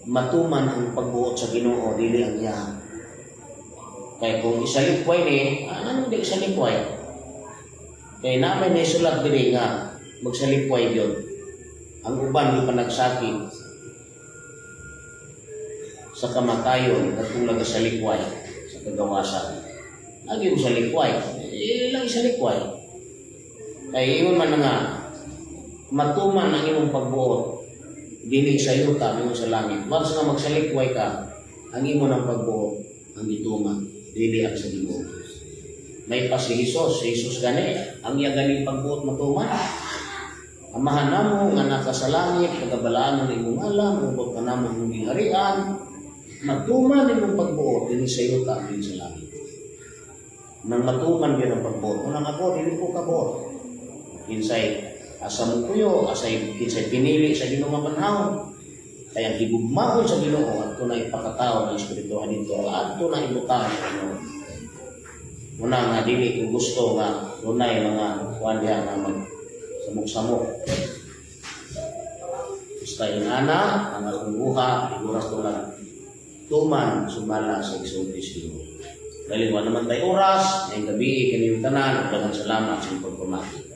matuman ang pagbuot sa Ginoo, dili ang iya. Kay kung isalikway ni, ano di isalikway? Kay namin may sulat diri nga magsalikway gyud. Ang uban di pa nagsakit sa kamatayon at kung nagasalikway sa kagawasan. Agi mo salikway, eh, lang isalikway. Kay ingon man na nga, matuman ang imong pagbuot, dili sa yuta, ingon sa langit. Once nga magsalikway ka, ang imo ng pagbuot, ang gituman, dili ang sa Ginoo. May pa si Jesus, si Jesus gani, ang iya ganing pagbuot matuman. Amahan namo nga naka sa langit, pagabalaan ang imong ngalan, ubot ka namo imong giharian, matuman imong pagbuot dili sa yuta, dili sa langit. Nang matuman gyud ang pagbuot, unang ako dili ko kabuot. Kinsay asa mo kuyo, asay kinsay pinili sa Ginoo nga panahon. Kaya ang higugmaon sa Ginoo adto na ipakatao ng espirituhan dito, adto na ibutang sa Ginoo. Muna nga dili ko gusto nga dunay mga kuan diha nga mag samok-samok. Basta yung ana, ang akong buha, igura ko lang tuman sumala sa isulti sa Ginoo. Dahil wala naman tayo oras, ngayong gabi, kaniyong tanan, daghang salamat sa inyong pagpamati.